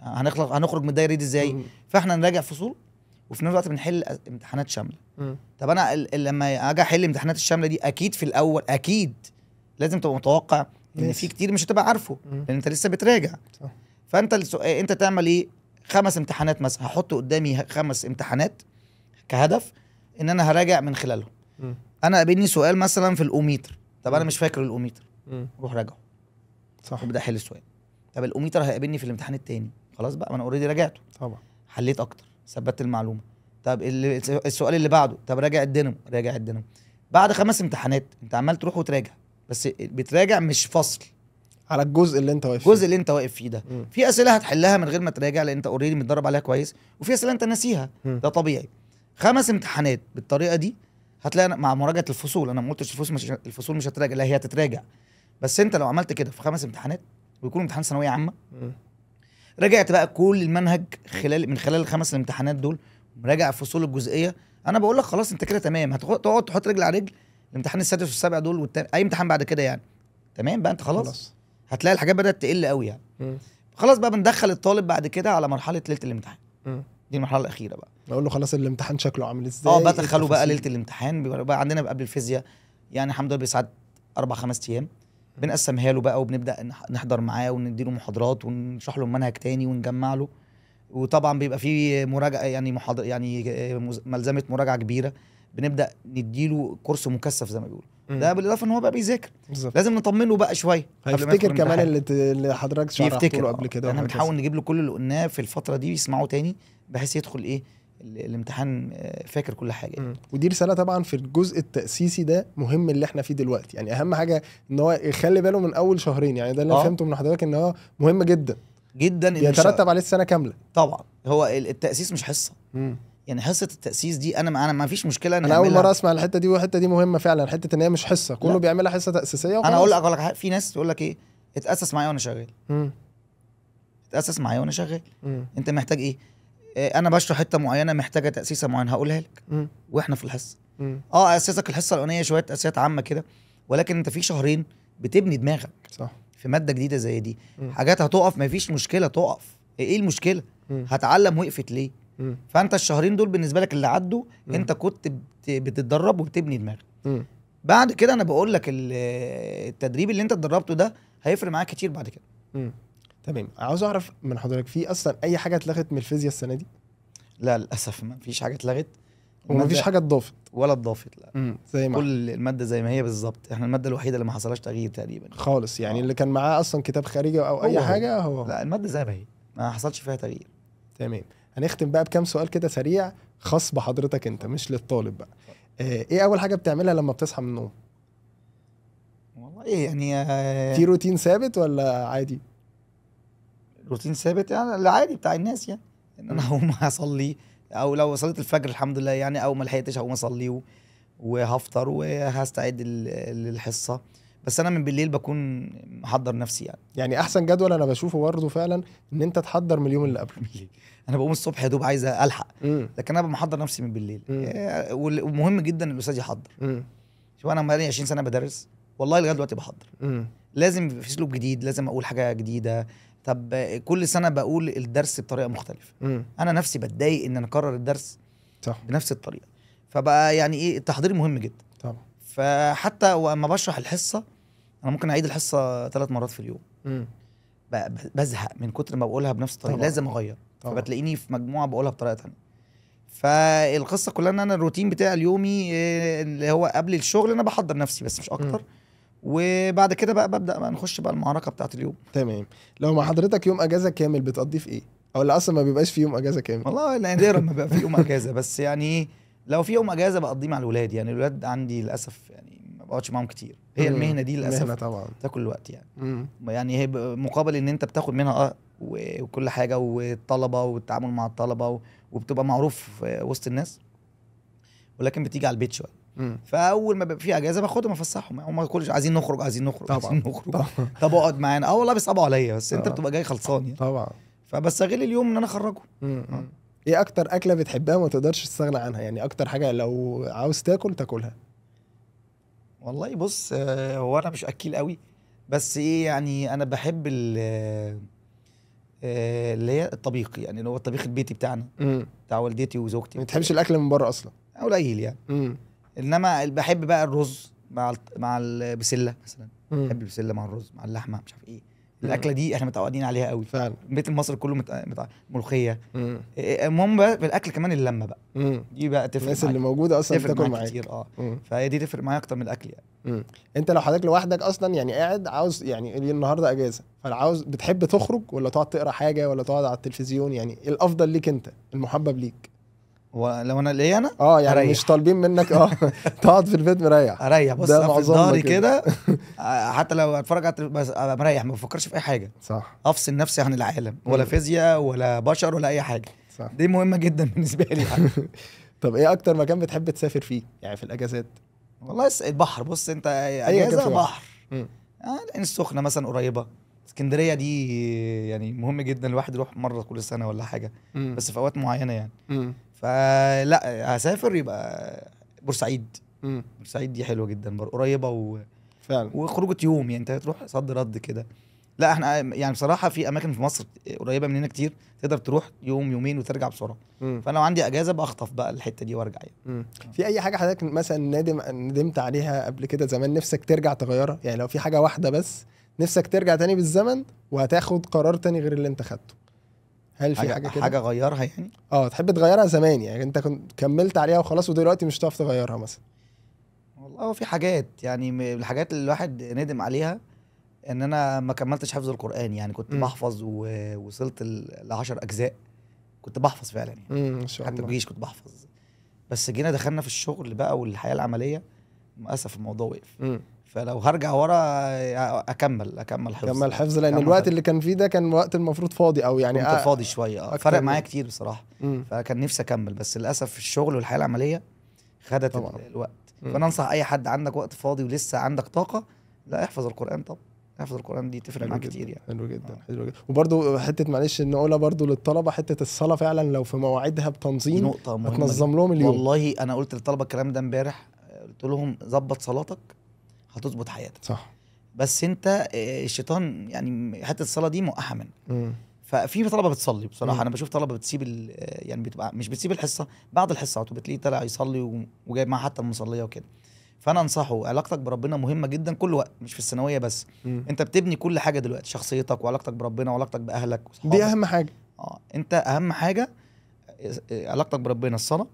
هنخرج من الدايرة دي ازاي؟ فاحنا نراجع فصول وفي نفس الوقت بنحل امتحانات شاملة. طب انا لما اجي احل امتحانات الشاملة دي اكيد في الاول اكيد لازم تبقى متوقع ان في كتير مش هتبقى عارفه لان انت لسه بتراجع. صح. فانت انت تعمل ايه؟ 5 امتحانات مثلا، هحط قدامي 5 امتحانات كهدف ان انا هراجع من خلالهم. انا قابلني سؤال مثلا في الاوميتر، طب انا مش فاكر الاوميتر، روح راجعه. صح. وابدا احل السؤال. طب الاوميتر هيقابلني في الامتحان التاني، خلاص بقى ما انا already راجعته. طبعا. حليت اكتر، ثبتت المعلومة. طب السؤال اللي بعده، طب راجع الدينامو، راجع الدينامو. بعد 5 امتحانات انت عمال تروح وتراجع، بس بتراجع مش فصل، على الجزء اللي انت واقف فيه. الجزء اللي انت واقف فيه ده. في اسئلة هتحلها من غير ما تراجع لان انت already متدرب عليها كويس، وفي اسئلة انت ناسيها، ده طبيعي. 5 امتحانات بالطريقة دي هتلاقي مع مراجعه الفصول، انا ما قلتش الفصول مش هتراجع، لا هي هتتراجع، بس انت لو عملت كده في 5 امتحانات ويكون امتحان ثانوية عامة، راجعت بقى كل المنهج من خلال ال5 الامتحانات دول، مراجع الفصول الجزئية، انا بقول لك خلاص انت كده تمام، هتقعد تحط رجل على رجل الامتحان السادس والسابع دول اي امتحان بعد كده يعني تمام بقى، انت خلاص هتلاقي الحاجات بدات تقل قوي يعني. خلاص بقى بندخل الطالب بعد كده على مرحلة ليلة الامتحان. دي المرحلة الاخيرة بقى، اقول له خلاص الامتحان شكله عامل ازاي. بدخله بقى ليلة الامتحان، بيبقى بقى عندنا قبل الفيزياء يعني الحمد لله بيساعد 4-5 ايام، بنقسمها له بقى وبنبدا نحضر معاه ونديله محاضرات ونشرح له المنهج تاني ونجمع له، وطبعا بيبقى فيه مراجعه يعني محاضرة يعني ملزمة مراجعه كبيرة، بنبدا نديله كورس مكثف زي ما بيقولوا. ده بالاضافة ان هو بقى بيذاكر، لازم نطمنه بقى شوية، هيفتكر كمان اللي حضرتك شرحته له قبل كده. احنا بنحاول نجيب له كل اللي قلناه في الفترة دي يسمعه تاني بحيث يدخل ايه الامتحان فاكر كل حاجة يعني. ودي رسالة طبعا في الجزء التاسيسي ده مهم اللي احنا فيه دلوقتي، يعني اهم حاجة ان هو يخلي باله من اول شهرين، يعني ده اللي فهمته من حضرتك ان هو مهم جدا جدا، يترتب عليه السنة كاملة. طبعا هو التاسيس مش حصة. يعني حصة التاسيس دي انا ما فيش مشكلة انا اول مرة اسمع الحتة دي، والحتة دي مهمة فعلا، حتة ان هي مش حصة كله بيعملها حصة تاسيسيه وخلاص. انا اقول لك في ناس تقول لك ايه، اتاسس معايا وانا شغال. اتاسس معايا وانا شغال. انت محتاج ايه؟ انا بشرح حتة معينة محتاجه تاسيسه معينة هقولها لك واحنا في الحصة. اسسك الحصة الاولانية شوية تاسيسات عامة كده، ولكن انت في شهرين بتبني دماغك. صح. في مادة جديدة زي دي. حاجات هتقف ما فيش مشكلة تقف، ايه المشكلة؟ هتعلم وقفت ليه؟ فانت الشهرين دول بالنسبة لك اللي عدوا انت كنت بتتدرب وبتبني دماغك. بعد كده انا بقول لك التدريب اللي انت اتدربته ده هيفرق معاك كتير بعد كده. تمام. عاوز اعرف من حضرتك، في اصلا اي حاجة اتلغت من الفيزياء السنة دي؟ لا للاسف ما فيش حاجة اتلغت، وما فيش حاجة اتضافت ولا اتضافت. لا زي ما كل المادة زي ما هي بالظبط، احنا المادة الوحيدة اللي ما حصلهاش تغيير تقريبا خالص يعني. اللي كان معاه اصلا كتاب خارجي او اي حاجة هو لا، المادة زي ما هي ما حصلش فيها تغيير. تمام. هنختم بقى بكام سؤال كده سريع خاص بحضرتك انت مش للطالب بقى. ايه اول حاجة بتعملها لما بتصحى من النوم؟ والله ايه يعني، في روتين ثابت ولا عادي؟ روتين ثابت يعني العادي بتاع الناس، يعني ان انا هقوم اصلي، او لو صليت الفجر الحمد لله يعني، او ما لحقتش هقوم اصلي وهفطر وهستعد للحصه، بس انا من بالليل بكون محضر نفسي يعني. يعني احسن جدول انا بشوفه برضه فعلا ان انت تحضر من اليوم اللي قبله. انا بقوم الصبح يا دوب عايز الحق، لكن انا بحضر نفسي من بالليل. ومهم جدا الاستاذ يحضر. شوف انا بقالي 20 سنة بدرس، والله لغاية دلوقتي بحضر. لازم في اسلوب جديد، لازم اقول حاجة جديدة. طب كل سنة بقول الدرس بطريقة مختلفة. انا نفسي بتضايق ان انا اكرر الدرس صح بنفس الطريقة، فبقى يعني ايه، التحضير مهم جدا طبعا. فحتى واما بشرح الحصة انا ممكن اعيد الحصة 3 مرات في اليوم. بزهق من كتر ما بقولها بنفس الطريقة، لازم اغير. فبتلاقيني في مجموعة بقولها بطريقة ثانية. فالقصة كلها ان انا الروتين بتاعي اليومي اللي هو قبل الشغل انا بحضر نفسي بس مش اكتر. وبعد كده بقى ببدا بقى نخش بقى المعركة بتاعت اليوم. تمام. لو مع حضرتك يوم اجازه كامل بتقضيه في ايه؟ او لا اصلا ما بيبقاش في يوم اجازه كامل؟ والله نادرا ما بيبقى في يوم اجازه، بس يعني لو في يوم اجازه بقضيه مع الولاد. يعني الولاد عندي للاسف يعني ما بقعدش معاهم كتير، هي المهنة دي للاسف طبعا تاكل الوقت يعني. يعني هي مقابل ان انت بتاخد منها وكل حاجة، والطلبة والتعامل مع الطلبة، وبتبقى معروف وسط الناس، ولكن بتيجي على البيت شوية. فاول ما بيبقى في اجازه باخدهم افسحهم، هم كل عايزين نخرج عايزين نخرج طبعا عايزين نخرج طبعا. طب اقعد معانا، والله بيصعبوا عليا، بس انت بتبقى جاي خلصان يعني طبعا. فبستغل اليوم ان انا اخرجه. ايه اكتر اكله بتحبها وما تقدرش تستغنى عنها؟ يعني اكتر حاجة لو عاوز تاكل تاكلها. والله بص، هو انا مش اكيل قوي، بس ايه يعني انا بحب اللي هي الطبيخ، يعني اللي هو الطبيخ البيتي بتاعنا، بتاع والدتي وزوجتي. ما بتحبش الاكل من بره اصلا؟ قليل يعني. انما بحب بقى الرز مع البسله مثلا. بحب البسله مع الرز مع اللحمة، مش عارف ايه الاكلة دي، احنا متعودين عليها قوي فعلا. البيت المصري كله ملوخية. المهم بقى في الاكل كمان اللمة بقى. دي بقى تفرق، الناس اللي موجودة اصلا بتاكل معاك كتير. فهي دي تفرق معايا اكتر من الاكل يعني. انت لو حضرتك لوحدك اصلا يعني قاعد عاوز يعني النهارده اجازه، فعاوز بتحب تخرج ولا تقعد تقرا حاجة ولا تقعد على التلفزيون؟ يعني ايه الافضل ليك انت، المحبب ليك؟ ولو انا ليا انا يعني أريح. مش طالبين منك تقعد في البيت مريح. اريح، بص في ظهري كده حتى لو اتفرج على بس ابقى مريح، ما بفكرش في اي حاجة. صح، افصل نفسي عن العالم، ولا فيزياء ولا بشر ولا اي حاجة. صح، دي مهمة جدا بالنسبة لي يعني. طب ايه اكتر مكان بتحب تسافر فيه يعني في الاجازات؟ والله البحر. بص انت اجازه بحر، العين السخنة مثلا قريبه، اسكندرية دي يعني مهم جدا الواحد يروح مرة كل سنة ولا حاجة، بس في اوقات معينة يعني. فلا هسافر يبقى بورسعيد. بورسعيد دي حلوة جدا برضه، قريبه فعلا، وخروجه يوم يعني، انت تروح صد رد كده. لا احنا يعني بصراحة في اماكن في مصر قريبه مننا كتير، تقدر تروح يوم يومين وترجع بسرعة. فانا لو عندي اجازه بخطف بقى الحتة دي وارجع يعني. في اي حاجة حضرتك مثلا ندمت عليها قبل كده زمان نفسك ترجع تغيرها؟ يعني لو في حاجة واحدة بس نفسك ترجع تاني بالزمن وهتاخد قرار تاني غير اللي انت خدته، هل في حاجة كده؟ حاجة غيرها يعني؟ تحب تغيرها زمان يعني، انت كنت كملت عليها وخلاص ودلوقتي مش هتعرف تغيرها مثلا. والله هو في حاجات يعني، الحاجات اللي الواحد ندم عليها ان انا ما كملتش حفظ القرآن يعني. كنت بحفظ ووصلت ل10 اجزاء، كنت بحفظ فعلا يعني. ان شاء الله. حتى الجيش كنت بحفظ، بس جينا دخلنا في الشغل بقى والحياة العملية، للاسف الموضوع وقف. فلو هرجع ورا اكمل حفظ. اكمل حفظ، لان الوقت اللي كان فيه ده كان وقت المفروض فاضي، او يعني كنت فاضي شوية. فرق معايا كتير بصراحة. فكان نفسي اكمل، بس للاسف الشغل والحياة العملية خدت الوقت. فانا انصح اي حد عندك وقت فاضي ولسه عندك طاقة، لا احفظ القران. طب احفظ القران دي تفرق معاك كتير يعني. حلو جدا، حلو جدا. وبرده حتة معلش نقولها برده للطلبة، حتة الصلاة فعلا لو في مواعيدها بتنظيم، نقطة مهمة، هتنظم لهم اليوم. والله انا قلت للطلبة الكلام ده امبارح، قلت لهم ظبط صلاتك هتظبط حياتك. صح، بس انت الشيطان يعني حتة الصلاة دي موقعه منك. ففي طلبه بتصلي بصراحة. انا بشوف طلبه بتسيب يعني بتبقى مش بتسيب الحصة، بعد الحصة على طول بتلاقيه طالع يصلي وجايب معاه حتى المصليه وكده. فانا انصحه علاقتك بربنا مهمة جدا كل وقت، مش في الثانوية بس. انت بتبني كل حاجة دلوقتي، شخصيتك وعلاقتك بربنا وعلاقتك باهلك وصحابك، دي اهم حاجة. انت اهم حاجة علاقتك بربنا، الصلاة.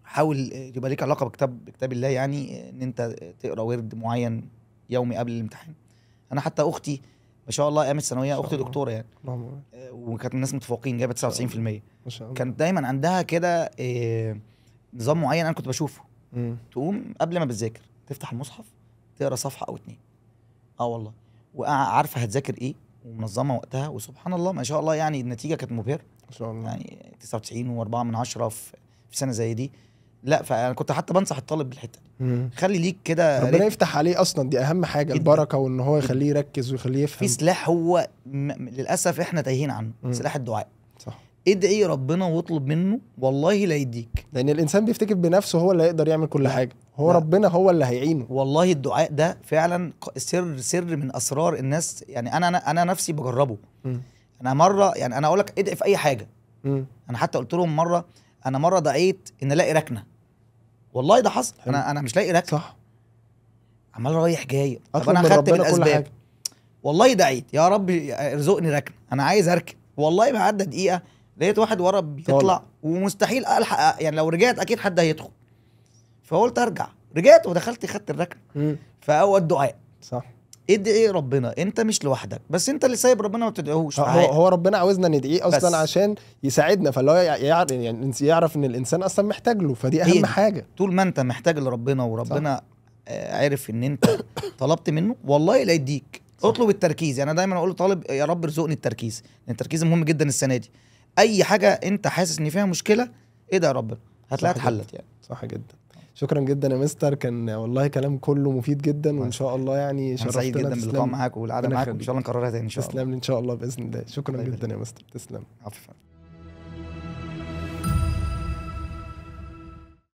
حاول يبقى ليك علاقة بكتاب الله، يعني ان انت تقرا ورد معين يومي قبل الامتحان. انا حتى اختي ما شاء الله قامت ثانوية، اختي دكتورة يعني، وكانت من الناس متفوقين، جابت 99%. ما شاء الله. كانت دايما عندها كده نظام معين انا كنت بشوفه. تقوم قبل ما بتذاكر تفتح المصحف تقرا صفحة او 2. والله، وعارفه هتذاكر ايه ومنظمة وقتها، وسبحان الله ما شاء الله يعني النتيجة كانت مبهرة ما شاء الله، يعني 99.4 في سنة زي دي. لا فانا كنت حتى بنصح الطالب بالحتة دي، خلي ليك كده ربنا يفتح عليه اصلا، دي اهم حاجة جداً. البركة، وان هو يخليه يركز ويخليه يفهم. في سلاح هو للاسف احنا تايهين عنه، سلاح الدعاء. صح، ادعي ربنا واطلب منه والله لا يديك، لان الانسان بيفتكر بنفسه هو اللي هيقدر يعمل كل حاجة، هو لا. ربنا هو اللي هيعينه. والله الدعاء ده فعلا سر من اسرار الناس يعني. انا نفسي بجربه. انا مرة يعني انا اقول لك ادعي في اي حاجة. انا حتى قلت لهم مرة، انا مرة دعيت ان الاقي ركنه، والله ده حصل. انا مش لاقي ركنه، صح، عمال رايح جاي. طب انا اخدت بالاسباب، والله دعيت يا رب ارزقني ركنه، انا عايز اركن. والله ما عدى دقيقة لقيت واحد ورا بيطلع، ومستحيل الحق يعني، لو رجعت اكيد حد هيدخل، فقلت ارجع. رجعت ودخلت خدت الركنه. فهو الدعاء، صح، ادعي ربنا، انت مش لوحدك، بس انت اللي سايب ربنا ما بتدعيهوش. هو ربنا عاوزنا ندعيه اصلا بس عشان يساعدنا، فاللي هو يعني يعرف ان الانسان اصلا محتاج له، فدي اهم حاجة. طول ما انت محتاج لربنا وربنا عارف ان انت طلبت منه والله لا يديك. اطلب التركيز، يعني انا دايما اقول لطالب يا رب ارزقني التركيز، لان التركيز مهم جدا السنة دي. اي حاجة انت حاسس ان فيها مشكلة ادعي ربنا هتلاقيها اتحلت يعني. صح جدا. شكرا جدا يا مستر، كان والله كلام كله مفيد جدا، وان شاء الله يعني شرفتنا. سعيد جدا باللقاء معاك والقعده معاك، وان شاء الله نكررها تاني ان شاء الله. تسلم لي ان شاء الله باذن الله. شكرا جدا يا مستر، تسلم. عفوا.